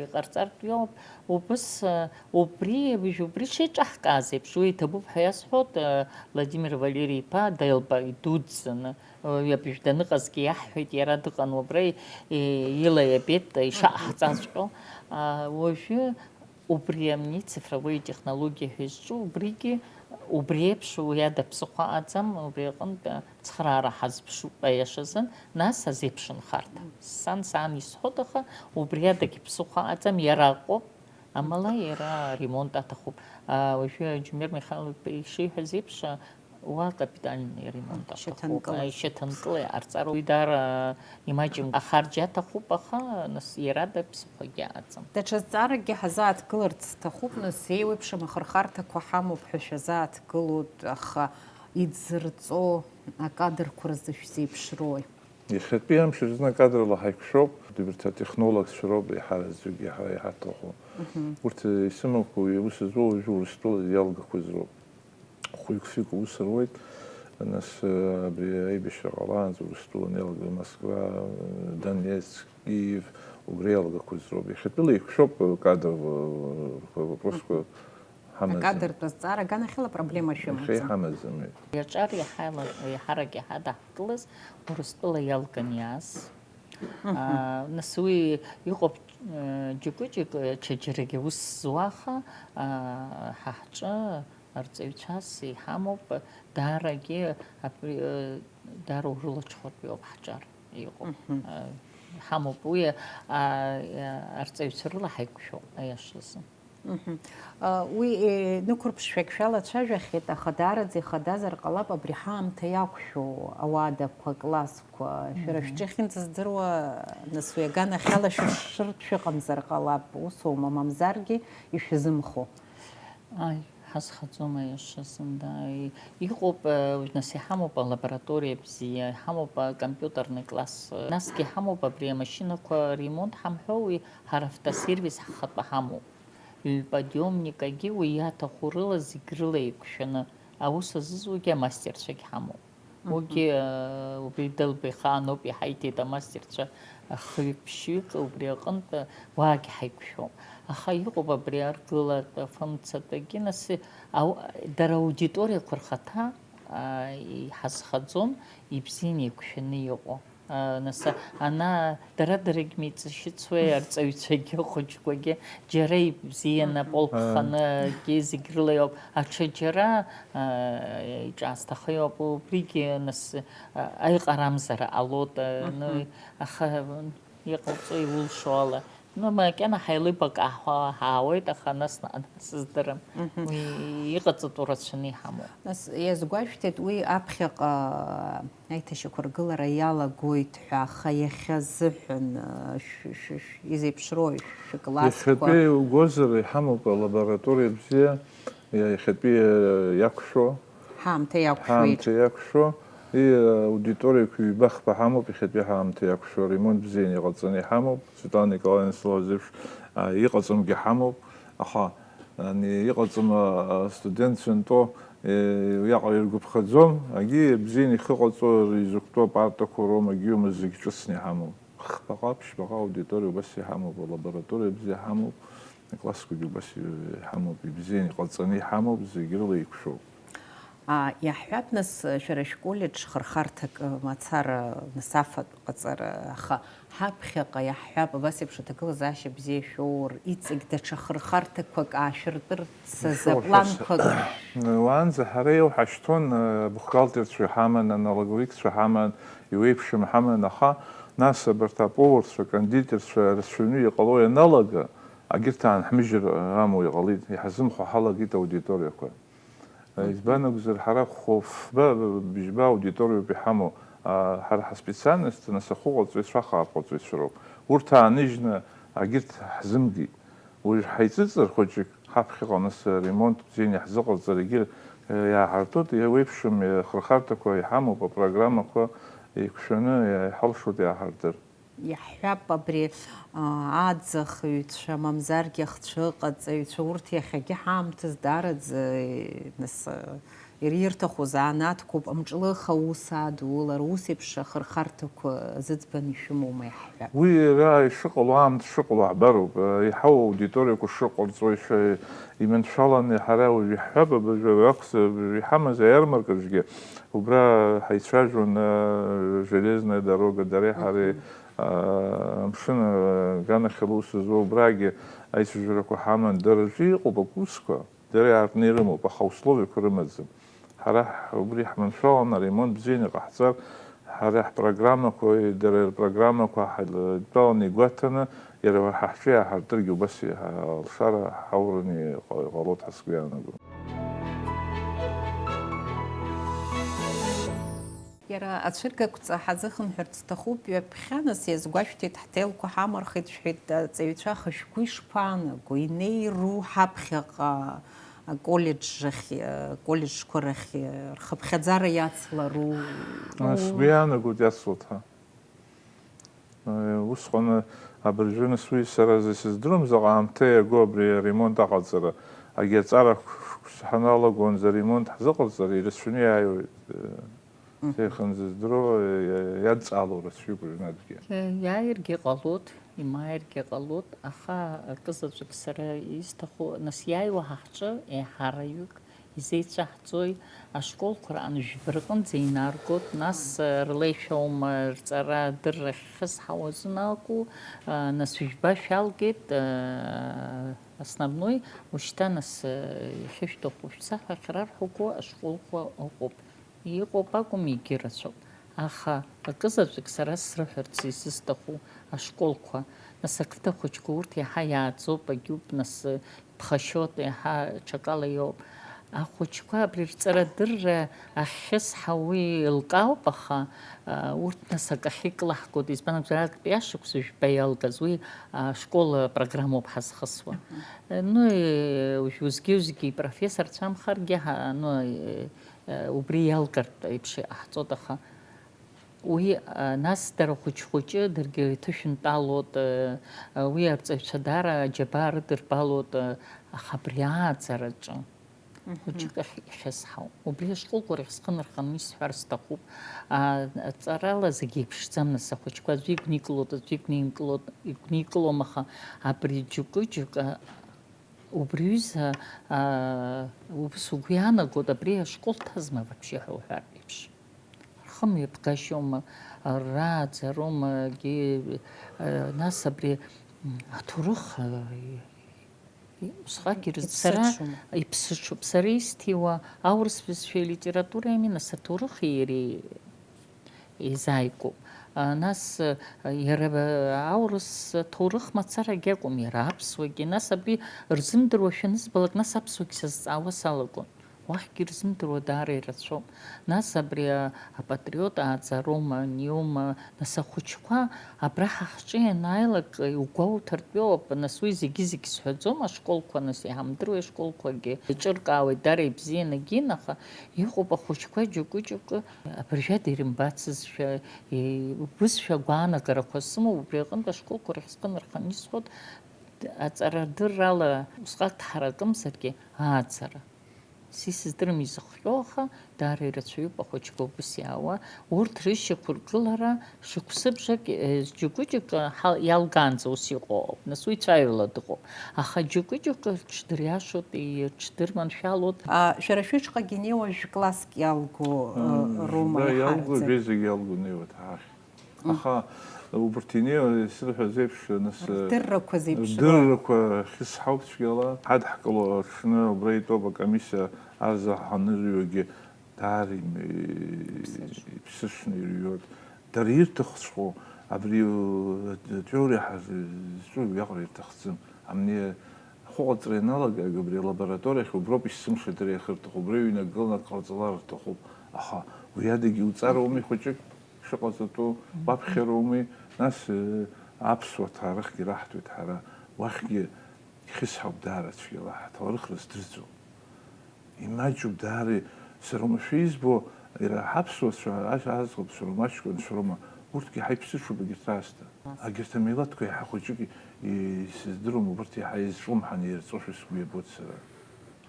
иҟарҵартә иоуп. Убыс, а, убри, убри шеиҿаҳкааз еиԥш, уи иҭабуп ҳәа иасҳәоит, а, Владимир Валери-иԥа Делба идуӡӡаны, уи абыжә даныҟазгьы иаҳҳәеит, иара дыҟан убра, и-, ила иабеит, ишаҟаҳҵаҵәҟьо. А, уажәы убри амни цифровые технологии ҳәа изҿу, убригьы, убри еиԥш уи ада ԥсыхәа аӡам, убри аҟынтә ацхыраара ҳазԥшуп аиашазын, нас азеиԥшынхарҭа. Сан саан исҳәоит, аха убри адагь ԥсыхәа аӡам, иара акоуп, амала иара аремонт аҭахуп. А, уажәы Џьумер Михайлов ишиҳәаз еиԥш, уа капитальный ремонт аҭахуп. Шьаҭанкыла. Ишьаҭанкыла иҟарҵароуп. Уи даара имаҷымкәа ахарџь аҭахуп, аха нас иара ада ԥсыхәагьы аӡам. Даҽа зҵааракгьы ҳазааҭгыларц сҭахуп, нас, еиуеиԥшым ахырхарҭақәа ҳамоуп ҳәа шәазааҭгылоит, аха иӡырҵо акадрқәа рзы шәзеиԥшрои? Иахьатәи амш азы акадрала ҳаиқәшәоуп, убарҭ атехнологцәа роуп еиҳараӡәгьы ҳара иҳаҭаху. Урҭ исымақәоу, иус зуоу уажәы Урыстәыла иалгақәаз роуп. Хәҩык-фҩык аус руеит, нас, абри аибашьра ҟалаанӡа Урыстәыла анеилга, Москва, Донецк, Киев, убри иалгақәаз роуп. Иахьатәыла еиқәшәоуп кадр, э, вопросқәа ҳамаӡам. Акадртә азҵаара аганахьала проблема шәымаӡам. Иахьа иҳамаӡам, еи. Иаҿар иаҳа-, иаҳарак иаҳа даҳкылаз Урыстәыла иалган иааз. Мгм. А, нас уи иҟоуп, э, џьыкәыџьык, э, ҽаџьарагьы аус зуа, аха, а, ҳа ҳҿы арҵаҩцәас иҳамоуп, даарагьы абри, э, даара урылаҽхәыртә иоуп ҳҿар иҟоу. Мгм. Э, ҳамоуп уи, а, а, арҵаҩцәа рыла ҳаиқәшәоуп, аиашазы. Мгм. А, уи, э, нықәырԥшшәак шәалацәажәахьеит, аха даараӡа ихадазар ҟалап абри ҳаамҭа иақәшәо ауадақәа, аклассқәа. Шәара Мгм. шәҿы ахьынӡаздыруа, нас уи аганахьала шәышшыртә шәыҟамзар ҟалап, усоума, мамзаргьы ишәзымхо? Аи, ҳазхаӡом аиашазын, да. И-, иҟоуп, э, нас иҳамоуп алабораториа бзиа, иҳамоуп акомпиутерный класс, э, насгьы иҳамоуп абри амашьынақәа ремонт ҳамҳәо, уи ҳара автосервис ҳхатәы ҳамоуп. Ҩ-подиомникагьы уи иаҭаху рыла зегь рыла еиқәшәаны аус азызуагьы амастерцәагь ҳамоуп. Мгм. Уигьы, э, убри Делба ихаан ауп иҳаиҭеит амастерцәа хҩык-ԥшьҩык, убри аҟынтә уаагьы ҳаиқәшәоуп. Аха иҟоуп абри аргылатә, афымцатәгьы, нас, ау-, дара аудиториақәа рхаҭа, а, иҳазхаӡом, ибзианы еиқәшәаны иҟоу. А, нас, ана, дара-дарагь меиҵашьыцуеи, арҵаҩцәагьы, ахәыҷқәагьы, џьара ибзианы, Мгм. Аполк Ааи. Ханы, егьи зегь рыла иоуп. Аҽаџьара, а, иҿаасҭаха иоуп, убригьы, нас, а, аиҟарамзара ҟалоит, а, Мгм. Ну, аха, м, иҟалҵо иулшо ала. Ну, макьана ҳаилибакаа ҳа-, ҳаауеит, аха нас наҟ-наҟ сыздырам. Мгм. Уи иҟаҵатәу рацәаны иҳамоуп. Нас, иазгәашәҭеит, уи аԥхьаҟа аиҭашьақәыргылара иалагоит ҳәа, аха иахьа азыҳәан, а, шә-, шә-, шә-, изеиԥшрои шәыклассқәа? Иахьатәи угозар, иҳамоуп алабораториа бзиа, иа-, иахьатәи, а, иақәшәо. Ҳаамҭа иақәшәеит. Ҳаамҭа иақәшәо. И, аудиториақәа ҩба-хԥа ҳамоуп, иахьатәи ҳаамҭа иақәшәо. Аремонт бзианы иҟаҵаны иҳамоуп. Светлана Николаевна, сылаз еиԥш, а, иҟаҵамгьы ҳамоуп. Аха, ани, иҟаҵам, а, астудентцәа антәо, е, уиаҟара иргәаԥхаӡом. Агьи бзианы ихы ҟаҵо, изықәтәоу апартақәа роума, агьиума, зегь ҿыцны иҳамоуп. Хԥаҟа, ԥшьбаҟа аудиториа убас иҳамоуп, алабораториа бзиа ҳамоуп, аклассқәагьы убас иҳамоуп, ибзианы иҟаҵаны иҳамоуп, зегь рыла еиқәшәоуп. А, иаҳҳәап, нас, шәара шәколлеџь хырхарҭак мацара, нас, афатә ҟаҵара, аха ҳаԥхьаҟа иаҳҳәап, абас еиԥш аҭагылазаашьа бзиа шәоур, иҵегь даҽа хырхарҭақәак аашәыртырц азы Ишәоур ҳәа с-, планқәак. Уаанӡа ҳара иоуҳашьҭуан, э, бухгалтерцәа ҳаман, аналоговикцәа ҳаман, иуеиԥшым ҳаман, аха нас абарҭ аповарцәа, акондитерцәа рацәаҩны иҟало ианалага, агьырҭ аанҳмыжьыр амуа иҟалеит, иҳазымхәо ҳалагеит аудиториақәа. Избан акәзар, ҳара хәба, бжьба аудиториоуп иҳамоу, а, ҳара ҳаспециальность, нас, ахәыҟаҵаҩцәа, ахаапҟаҵаҩцәа роуп. Урҭ ааныжьны агьырҭ ҳзымгеит. Уажә ҳаиҵыҵыр хәыҷык, ҳаԥхьаҟа, нас, аремонт бзианы иаҳзыҟарҵар, егьыр, э, иааҳартуеит, еиуеиԥшым, э, хырхарҭақәа иҳамоуп, апрограммақәа, еиқәшәаны иҳалшоит иааҳардыр. Иаҳҳәап, абри, аа, аӡахыҩцәа, мамзаргьы ахцәыҟаҵаҩцәа, урҭ иахьагьы ҳаамҭаз даараӡа, нас, ирирҭаху заанаҭқәоуп, амҿлых аус адулара, ус еиԥш ахырхарҭақәа зыӡбаны ишәымоума, иаҳҳәап? Уи иара ишыҟало, аамҭа шыҟало ҳбароуп, еиҳау аудиториақәа шыҟарҵо, иша-, иманшәаланы ҳара уажә иаҳҳәап, абыржәы акәзар, абыржәы иҳамаз аиармаркаҿгьы, убра ҳаицәажәон, э, железная дорога, дареи ҳареи, Мгм. а, амшын, а, аганахьала аус зуа, убрагьы аицәажәарақәа ҳаман. Дара аӡәы иҟоуп акурсқәа, дара иаартны ирымоуп, аха аусловиақәа рымаӡам. Ҳара ҳ-, убри ҳманшәалан, аремонт бзианы иҟаҳҵар, ҳара ҳпрограммақәа, дара рпрограммақәа ҳадтәаланы игәаҭаны, иара ҳа ҳҿы иааҳартыргьы убас иҳа-, алшара ҳаураны иҟа-, иҟалоит ҳәа сгәы иаанагом. Иара ацәыргақәҵа ҳазыхынҳәырц сҭахуп, ҩаԥхьа нас иазгәашәҭеит, ҳҭелқәа ҳамырхит шәҳәеит, аҵаҩцәа, аха шәгәы ишԥаанаго, инеиру ҳаԥхьаҟа аколлеџь рахь, аколлеџьқәа рахь рхыԥхьаӡара иацлару? А, сгәы иаанагоит иацлоит ҳәа. Э, усҟан абыржәы нас уи сара исыздырам заҟа аамҭа иаго абри аремонт аҟаҵара. Агьи аҵара ҳаналагонӡа аремонт ҳзыҟарҵар ирацәаны иааиуеит, э, Мгм. Сеихынзыздыруа, иа-, иадҵаало рацәаҩуп уажәнатәгьы. Иа-, иааиргьы ҟалоит, имааиргьы ҟалоит, аха акызаҵәык сара исҭаху, нас иааиуа ҳа ҳҿы еиҳараҩык изеицәаҳҵои, ашколқәа раан жәба рҟынӡа инаргоит, нас, Мгм. Рлеишәа аума рҵара адырра ахьхьысҳауа азын акәу, а, нас жәба шәалгеит, а, основной, ушьҭа нас, а, иахьышәҭаху шәца ҳәа ахьрарҳәақәо ашколқәа ыҟоуп. Иҟоуп акәым, егьырацәоуп. Аха акызаҵәык сара срыҳәарц исызҭаху ашколқәа, нас ақыҭа хәыҷқәа урҭ иаҳа иааӡоуп, агьуп, нас ԥхашьоит, иаҳа ҽакала иоуп. Ахәыҷқәа абри рҵарадырра ахьхьысҳа уи еилкаауп, аха, а, урҭ нас акахь икылаҳгоит, избан акәзар, актәи ашықәс жәба иалгаз уи, а, ашкол апрограммоуп ҳазхысуа. Мгм. Ну, и, уж-, узгьы-узгьы ипрофессорцәамхаргьы, ҳа-, ну, и, Э, убри иалгартә еиԥш иҟаҳҵоит, аха уи, а, нас дара хәыҷ-хәыҷы даргьы иҭышәынтәалоит, э, э, уи арҵаҩцәа даара аџьабаа рыдырбалоит, э, аха абри ааӡараҿы Мгм. хәыҷык ахь ихьысҳауп. Убри ашколқәа рахь схы нырханы исҳәар сҭахуп. А, ҵарала зегьы еиԥшӡам, нас ахәыҷқәа аӡәы игәникылоит, аӡәы игәникылоит, игәникылом, аха абри џьоукы-џьоукы Убри аҩыза, аа, убас угәы иаанагоит, абри ашкол ҭазма вообще ҳәа уҳәартә еиԥш. Рхымҩаԥгашьоума, рааӡароума, егьи, аа, нас абри, м, аҭоурых, аа, и-, усҟак ирыз-, сара Иԥсыҽума? Иԥсыҽуп. Сара исҭиуа аурыс бызшәеи литературеи ами, нас аҭоурыхи иареи еизааигәоуп. А, нас, а, иара, а, аурыс ҭоурых мацарагьы акәым, иара аԥсуагьы. Нас абри рзымдыруа шәанызбалак, нас аԥсуагьы сазҵаауа салагон. Уахьгьы ирзымдыруа даара ирацәоуп. Нас абри, а, апатриот ааӡароума, аниоума, нас ахәыҷқәа абра ҳа ҳҿы ианааилак, иугәоуҭартә иоуп, нас уи зегьы-зегь сҳәаӡом, ашколқәа, нас иҳамдыруеи ашколқәагьы, еиҿыркаауеит, даара ибзианы гин, аха иҟоуп ахәыҷқәа џьоукы-џьоукы. Абыржәада ирымбацызшәа, и-, убызшәа агәаанагарақәа сымоуп, убри аҟынтә ашколқәа рахь схы нырханы исҳәоит, аҵарадыррала усҟак дҳаракымзаргьы, ааӡара. Са исыздырам изыхҟьо, аха даара ирацәаҩуп ахәыҷқәа убыс иаауа. Урҭ рышьақәыргылара шықәсыбжак, е, џьоукы-џьоукы ҳа-, иалгаанӡа ус иҟоуп. Нас уи цәаҩала дыҟоуп. Аха џьоукы-џьоукы рҽдыриашоит, и-, рҽдырманшәалоит. А, шәара шәышҟагьы инеиуа жәкласск иалго, э, М, роума да, иаҳа иалго, аӡәы? Жәеизагь иалго инеиуеит ҳахь. М. Аха убырҭ инеиуа, исырҳәаз еиԥш, нас, э, Рдыррақәа зеиԥшроу? Рдыррақәа хьысҳауп цәгьала. Ҳадҳкыло аҽны убра итәоуп акомиссиа арзаҳа ҳанырҩуагьы даара им-, Иԥсыҽуп. Иԥсыҽны ирҩуеит. Дара ирҭахҵәҟьоу абри, э, атеориа ҳазҿу уиаҟара ирҭахӡам. Амни ахәыҟаҵара ианалага, абри алабораториахь уброуп есымша дара иахьырҭаху, убра иҩнагылан ак ҟарҵалар рҭахуп. Аха уи адагьы иуҵароуми хәыҷык шыҟаҵатәу, уаԥхьароуми, нас, э, аԥсуа ҭаарыхгьы раҳҭоит ҳара, уахьгьы ихьысҳауп даара цәгьала, ҳҭоурых рыздырӡом. Имаҷуп даара, сара уамашәа избо, Иара ҳаԥсуацәа, ас-, аӡӷабцәа роума, аҷкәынцәа роума, урҭгьы иаҳа иԥсыҽуп егьырҭ аасҭа. Агьырҭ амилаҭқәа иаҳа хәыҷык, и-, сыздыруам, убарҭ иаҳа изҿлымҳаны ирҵошәа сгәы иабоит сара.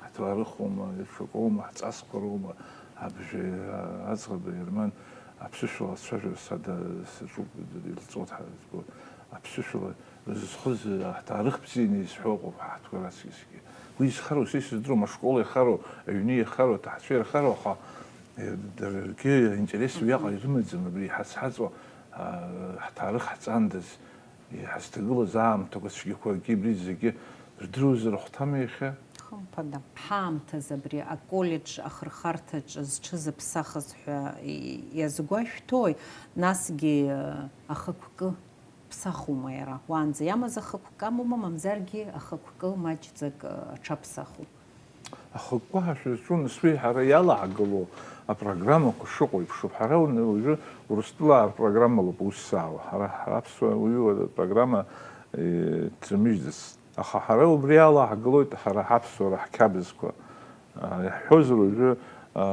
Ҳҭоурыхоума, ишакоума, ҳҵасқәа роума, абжеи, а-, аӡӷаби Ерман аԥсышәала ацәажәара сада-, саҿуп, илҵуа дҳа-, збо-, аԥсышәала зызхыз, ҳҭоурых бзианы изҳәо ыҟоуп ҳаҳҭгәара аҵкьысгьы. Уи изхароу са исыздыруам, ашкол иахароу, аҩны иахароу, аҭаҳцәа ирхароу, аха, э, даргьы аинтерес уиаҟара ирымаӡам, абри иҳацҳаҵо, а, ҳҭоурых ҳҵандаз, иҳазҭагылаз аамҭақәа цәгьақәа, акгьы абри зегьы рдыруазар ахәҭами иахьа? Хымԥада. Ҳаамҭазы абри аколлеџь ахырхарҭаҿы зҽызыԥсахыз ҳәа и-, иазгәашәҭои, насгьы, э, ахықәкы ԥсахума иара? Уаанӡа иамаз ахықәкы амоума, мамзаргьы ахықәкы маҷӡак, э, аҽаԥсаху? Ахықәкы ҳәа шәызҿу, нас уи ҳара иалаҳгыло апрограммақәа шыҟоу еиԥшуп. Ҳара уны-, уажәы Урыстәылаа рпрограммалоуп аус заао. Ҳара ҳаԥсуа уаҩы апрограмма, э, дцәымыжьӡац. Аха ҳара убри иалаҳгылоит ҳара ҳаԥсуара, ҳқьабзқәа. А, иаҳҳәозар, уажәы, а,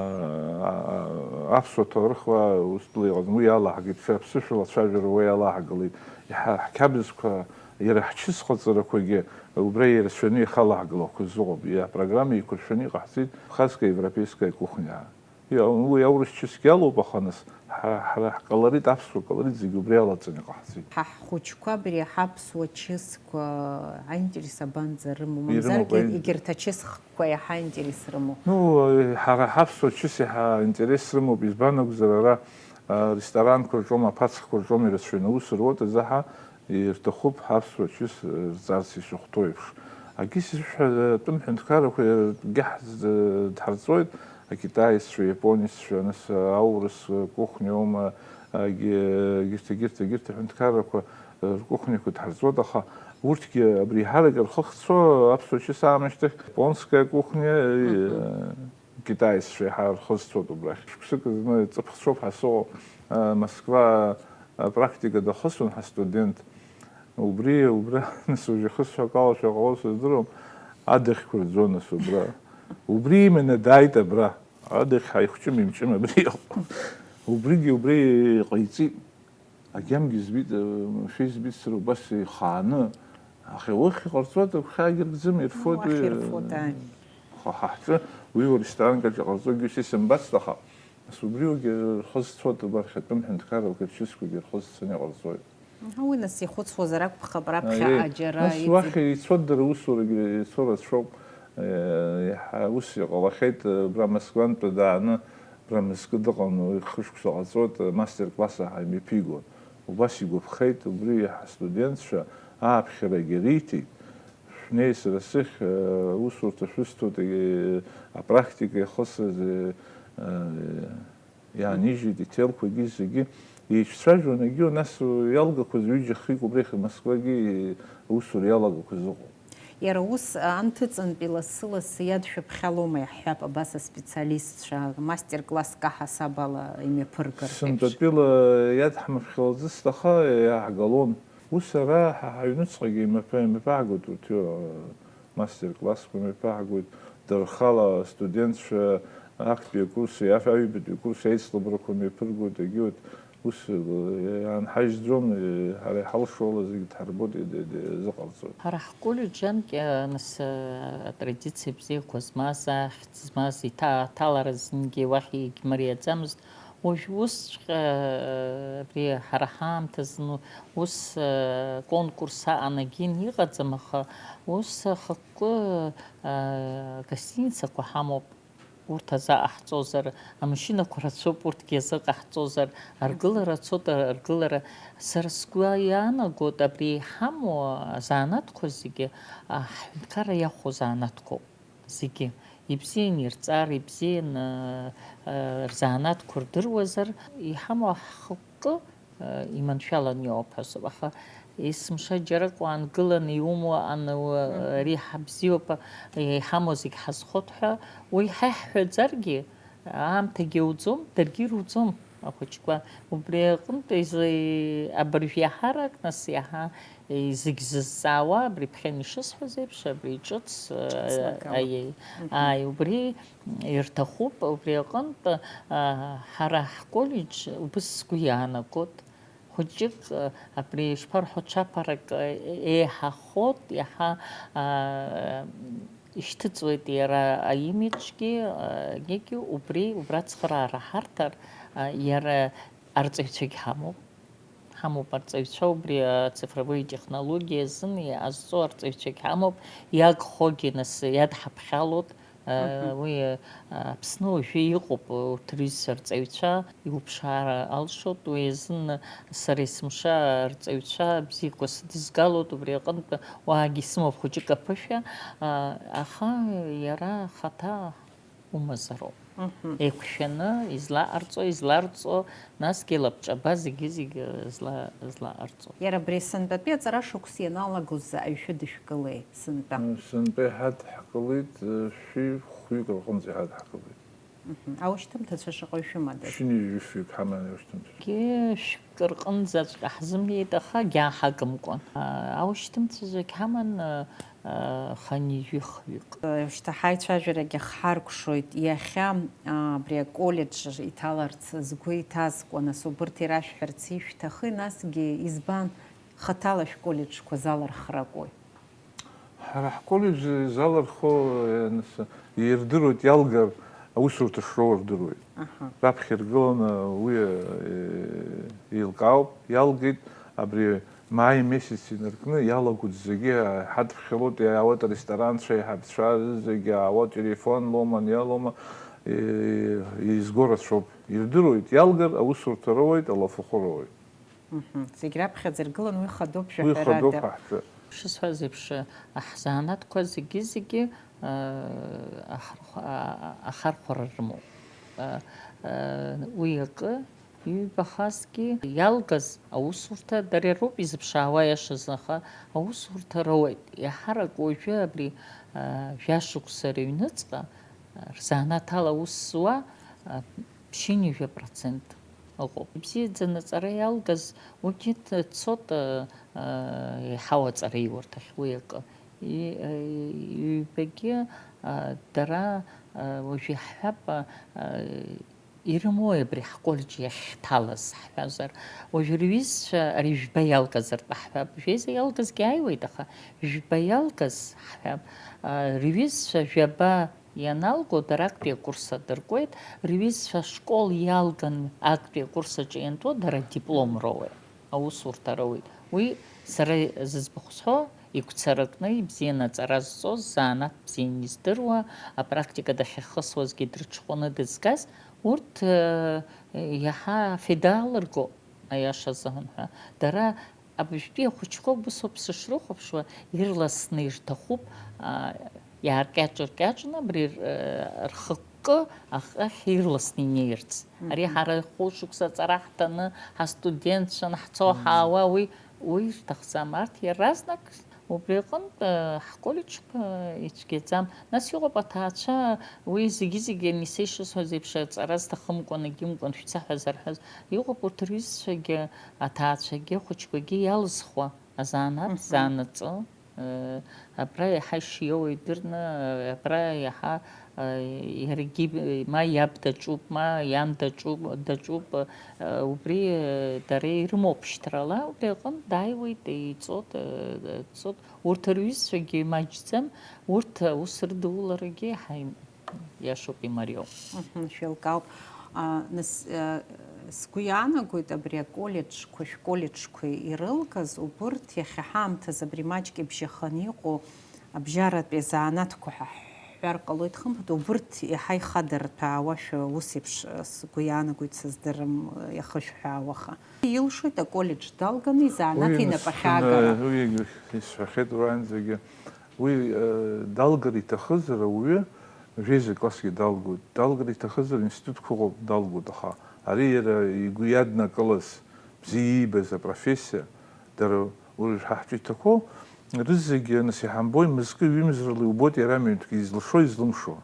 а, аԥсуа ҭоурых уа Урыстәыла иҟаӡам, уи иалаҳгеит, ҽа аԥсышәала ацәажәара уа иалаҳгылеит. Иҳа-, ҳқьабзқәа, иара ҳчысҟаҵарақәагьы убра ирацәаны ихалаҳгылақәаз ыҟоуп. Иа-, апрограмма еиқәыршәаны иҟаҳҵеит Абхазская европейская кухня. Иа-, уи аурыс чысгьы алоуп, аха нас ҳа-, ҳара ҳколорит, аԥсуа колорит зегьы убри алаҵаны иҟаҳҵеит. Ҳа ҳхәыҷқәа абри ҳаԥсуа чысқәа аинтерес абанӡа рымоу? Ирымоуп, мамзаргьы аин- егьырҭ ачысхқәа иаҳа аинтерес рымоу? Ну, ҳара ҳаԥсуа чыс иаҳа аинтерес рымоуп, избан акәзар, ара, а, ресторанқәа рҿоума, аԥацхқәа рҿоума ирацәаҩны аус руеит, азы ҳа ирҭахуп ҳаԥсуа чыс рҵарц ишахәҭоу еиԥш. Акгьы сзышәҳәа, атәым ҳәынҭқаррақәа иаргьы ҳз-, дҳарҵоит, акитаеццәа, аиапонеццәа, нас аурыс кухниоума, агьы-, егьырҭ, егьырҭ, егьырҭ аҳәынҭқаррақәа ркухниақәа дҳарҵоит, аха урҭгьы абри еиҳарак рхы хцо аԥсуа чыс аамышьҭахь, японская кухня, э, Мгм. Китаеццәа еиҳа рхы зцоит убрахь. Шықәсык зны ҵыԥх цәоуп ҳәа сыҟоуп, э, Москва, э, практика дахысуан ҳастудент. Убри, убра, нас уажә ихысҳәо акалашәа ҟало сыздыруам, адыхьқәа рӡон нас убра. Убри иманы дааит абра. Адыхь ҳаихәҷым-имҷым абри иҟоуп. Убригьы убри иҟаиҵеит. Агьамгьы збит, э, шәи збит сара убас ихааны. Аха уахь иҟарҵоит, агәхьаагьы ркӡым, ирфоит Уахь уи, ирфоит, ааи. Аха ҳа ҳҿы уи уа ресторанк аҿы иҟарҵогьы ус исымбацт, аха, нас убриугьы рхы зцоит, абархь атәым ҳәынҭқаррақәа рчысқәагьы рхы зцаны иҟарҵоит. Мгм, уи нас ихәыцуазар акәхап, раԥхьаҟа Аиеи. Џьара Нас иҵегь уахь ицоит дара, усурагьы ицо рацәоуп. Э, иаҳа ус иҟалахьеит, э, абра Москвантәи дааны, абра мызкы дыҟан, уи хышықәса ҟаҵоит, э, мастер-класс аҳа имҩаԥигон. Убас игәаԥхеит, убри иаҳа астудентцәа ааԥхьарагьы риҭеит. Шәнеи сара сыхь, э, усурҭа шәысҭоит, э, апрактика иахысыз, э, э, Иаанижьит иҭелқәагьы зегьы еицәцәажәон, егьиу, нас иалгақәаз ҩыџьа-хҩык убрахь Москвагьы аусура иалагақәаз ыҟоуп. Иара ус анҭыҵынтәи лассы-лассы иадшәыԥхьалома, иаҳҳәап, абас аспециалистцәа, мастер-класск аҳасаб ала имҩаԥыргарц еиԥш? Сынтәатәила иадҳмыԥхьалаӡыцт, аха иааҳгалон. Ус ара ҳа ҳаҩнуҵҟагьы имҩаԥа-, имҩаԥаагоит урҭ, мастер-классқәа мҩаԥаагоит, дара рхала астудентцәа актәи акурси, аф-, аҩбатәи акурси аицлабрақәа мҩаԥыргоит, егьиуеит, ус, э, иаанҳажьӡом, э, ҳара иҳалшо ала зегьы дҳарбоит, ид-, ид-, изыҟарҵоит. Ҳара ҳколлеџь анкьа, нас, э, атрадициа бзиақәа змаз, ахьӡ змаз, иҭа-, аҭалара зынгьы уахь егьмариаӡамызт. Уажә усҵәҟьа, абри ҳара ҳаамҭазын ус, э, конкурс аҟан агьин иҟаӡам, аха ус ахықәкы, э, гостиницақәа ҳамоуп. Урҭ азы ҟаҳҵозар, амашьынақәа рацәоуп, урҭгьы азы ҟаҳҵозар, аргылара ацоит, аргылара. Сара сгәы иаанагоит, абри иҳамоу азанааҭқәа зегьы, а, ҳҳәынҭқарра иахәо занааҭқәоуп. Зегьы ибзианы ирҵар, ибзианы, э, рзанааҭқәа рдыруазар, иҳамоу ҳхықәкы, э, иманшәаланы иоуп ҳәа сыҟоуп. Аха есымша џьарак уаангыланы иумоу аҟаны, уа-, Мгм. Ари ҳабзиоуп, иҳамоу зегь ҳазхоит ҳәа, уи ҳа иаҳҳәаӡаргьы, аамҭагьы ауӡом, даргьы ируӡом. Ахәыҷқәа убри аҟынтә изы-, абыржә иаҳарак, нас, иаҳа, е, зегь зызҵаауа, абри ԥхьан ишысҳәаз еиԥш, абри ҿыц, э, Ҿыц лакала. Аиеи. Мгм. Ааи, убри ирҭахуп, убри аҟынтә, а, ҳара ҳколлеџь убыс сгәы иаанагот. Хәыҷык, э, абри ишԥарҳәо, ҽаԥарак, э, еиҳахот, иаҳа, а, ишьҭыҵуеит иара аимиџгьы, а, егьи убри, убра ацхыраара ҳарҭар, а, иара арҵаҩцәагь ҳамоуп. Ҳамоуп арҵаҩцәа, убри ацифровые технологии азын иҟазҵо арҵаҩцәагь ҳамоуп, иагхогьы нас иадҳаԥхьалоит. Мгм. Уи, а, Аԥсны уажәы иҟоуп урҭ рҩызцәа арҵаҩцәа, иуԥшаара алшоит, уи азын сара есымша арҵаҩцәа бзиақәа сыдызгалоит, убри аҟынтә уаагьы исымоуп хәыҷык аԥышәа, а, аха иара ахаҭа умазароуп. Мгм. Еиқәшәаны излаҟарҵо, изларҵо, насгьы лабҿаба зегьы-зегьы зла-, злаҟарҵо. Иара абри сынтәатәи аҵара шықәс ианалагоз аҩшәы дышәкылеи, сынтәа? Сынтәа иҳадҳкылеит, шәи хәҩык рҟынӡа иҳадҳкылеит. Мгм. Аушьҭымҭацәа шаҟаҩ шәымадаз? Ԥшьынҩажәи фҩык ҳаман аушьҭымҭацәа. Егьи шәк рҟынӡаҵәҟьа ҳзымиеит, аха агьааҳагымкәан. А, аушьҭымҭацәагь ҳаман, а, а, хынҩажәи хҩык. Шьҭа ҳаицәажәарагьы ҳаркәшоит. Иахьа, а, абри аколлеџь иҭаларц згәы иҭаскуа, нас убырҭ ирашәҳәарц ишәҭахи, насгьы избан хаҭала шәколлеџьқәа залархракуи? Ҳара ҳколлеџь залархо, э, нас, ирдыруеит, иалгар аусурҭа шроуа рдыруеит. Аҳа. Раԥхьа иргыланы уи, э, еилкаауп, иалгеит, абри маи месяц инаркны иалагоит зегьы, ҳадԥхьалоит, иаауеит аресторанцәа, аиҳабцәа, зегьы аауеит, телефон лоума, аниа лоума, э, изго рацәоуп. Ирдыруеит, иалгар аусурҭа роуеит, алафахәы роуеит. Мгм. Зегь раԥхьаӡа иргылан уи хадоуп Уи шәаҳәарада. Хадоуп ҳаҳәар. Шысҳәаз еиԥш, ҳзанааҭқәа зегьы-зегьы, а, ахархә-, а, ахархәара рымоуп. А, а, уи акы, иҩбахазгьы, иалгаз аусурҭа дара роуп изыԥшаауа, иашазы, аха аусурҭа роуеит. Иаҳарак уажәы абри, а, жәашықәса рыҩныҵҟа, а, рзанааҭ ала аус зуа, а, ԥшьынҩажәа процент ыҟоуп. Ибзиаӡаны аҵара иалгаз, уигьы д-, дцот, а, а, еиҳау аҵараиурҭахь уи акы. И-, а, ҩбагьы, а, дара, а, уажә иаҳҳәап, а, а, ирымои абри ҳколлеџь иахьҳҭалаз, ҳҳәазар, уажә рҩызцәа ари жәба иалгазар ҳәа ҳҳәап, жәеиза иалгазгьы ааиуеит, аха жәба иалгаз ҳҳәап, а, рҩызцәа жәаба ианалго, дара актәи акурс адыркуеит, рҩызцәа ашкол иалган актәи акурс аҿы ианҵо, дара диплом роуеит, аусурҭа роуеит. Уи сара зыӡбахә сҳәо, игәцаракны, ибзианы аҵара зҵоз, ззанааҭ бзианы издыруа, апрактика дахьахысуазгьы дрыҽхәаны дызгаз, урҭ, э, иаҳа афида алырго, аиаша азыҳәан ҳәа. Дара Абыжәтәи ахәыҷқәа убыс ауп сышрыхәаԥшуа, ирласны ирҭахуп, а, иааркьаҿ-ркьаҿны абри р-, рхықәкы ахахь ирласны инеирц. Ари Мгм. ҳара хәышықәса аҵара ҳҭаны, ҳастудентцәан ҳцо Мгм. ҳаауа, уи, уи рҭахӡам. Арҭ иаразнак убри аҟынтә, а, ҳколлеџьқәа ицәгьаӡам. Нас иҟоуп аҭаацәа, уи зегьы-зегьы, Енисеи шысҳәаз еиԥш, аҵара зҭахымкәан, егьымкәан шәца ҳәа зарҳәаз, иҟоуп урҭ рҩызцәагьы, аҭаацәагьы, ахәыҷқәагьы иалызхуа, азанааҭ Мгм. заанаҵы, э, абра иаҳа ишиоуа идырны, э, абра иаҳа, э, иаргьы, э, ма иаб даҿуп, ма иан даҿуп, даҿуп, э, убри, э, дара ирымоуп шьҭрала, убри аҟынтә дааиуеит, иҵот, э, дцот. Урҭ рҩызцәагьы имаҷӡам, урҭ аус рыдуларагьы иаҳа им-, иашоуп, имариоуп. Мгм, шәеилкаауп. А, нас, э, сгәы иаанагоит, абри аколлеџьқәа, шәколлеџьқәа ирылгаз, убырҭ иахьа ҳаамҭазы абри маҷк ибжьаханы иҟоу абжьаратәи азанааҭқәа ҳәа ҳҳәар ҟалоит, хымԥада, убырҭ иаҳа ихадарҭәаауашәа ус еиԥш, э, сгәы иаанагоит, сыздырам, э, иахышәҳәаауа, аха. Илшоит аколлеџь далганы изанааҭ Уи инапахьы аагаха. Уи исҳәахьеит уаанӡагьы. Уи, э, далгар иҭахызар ауаҩы, жәеиза классгьы далгоит. Далгар иҭахызар институтқәа ыҟоуп далгоит, аха ари иара игәы иаднакылаз, бзиа иибаз апрофессиа, дара уажә ҳа ҳҿы иҭақәоу рызегьы, нас, иҳамбои, мызкы ҩымзарала иубоит иара амҩаҭгьы изылшо, излымшо.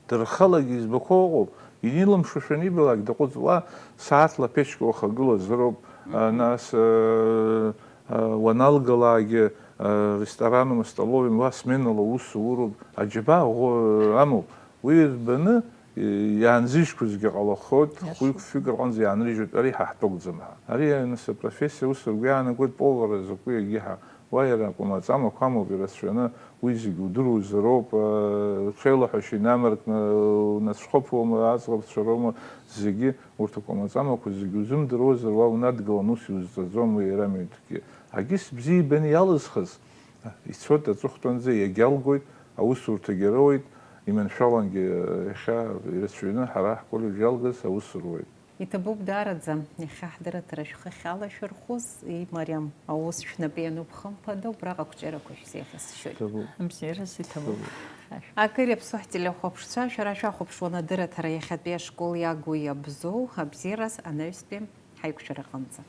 Дара рхалагьы избақәоу ыҟоуп, Илымшошәа анибалак, даҟәыҵ, уа сааҭла аԥечка уахагылазароуп, а, нас, а, а, уаналгалаагьы, а, ресторан, столовый, уа сменала аус уроуп, аџьабаа ӷәы-, амоуп. Уи рбаны, и-, иаанзыжьқәазгьы ҟалахоит, Иашоуп. Хәҩык-фҩык рҟынӡа иаанрыжьуеит, ари ҳа ҳтәы акәӡам ҳәа. Ари, нас, апрофессиа ус ргәы иаанагоит, повар азакәи егьи ҳәа. Уа иара акәамаҵамақәа амоуп ирацәаны, уи зегьы удыруазароуп, э, уҽеилаҳәашьа инамаркны, унацәхыԥуама, аӡӷабцәа роума, зегьы, урҭ акәамаҵамақәа зегьы узымдыруазар, уа унадгылан ус иузҵаӡом уи иара митәгьы. Агьыс бзиа ибаны иалызхыз, ицоит аҵыхәтәанӡа, иагьалгоит, аусурҭагьы роуеит, иманшәалангьы, э, иахьа ирацәаҩны ҳара ҳколлеџь иалгаз аус руеит. Иҭабуп даараӡа, иахьа ҳдырраҭара шәхы ахьала шәырхәыз, имариам аус шәнапы иануп, хымԥада, убраҟа ақәҿиарақәа шәзеиӷьасшьоит. Иҭабуп. Абзиараз иҭабуп. Иҭабуп. Акыр иаԥсоу ҳтелехәаԥшцәа, шәара шәахәаԥшуан адырраҭара иахьатәи ашкол иагу иабзоу, абзиараз анаҩстәи ҳаиқәшәараҟынӡа.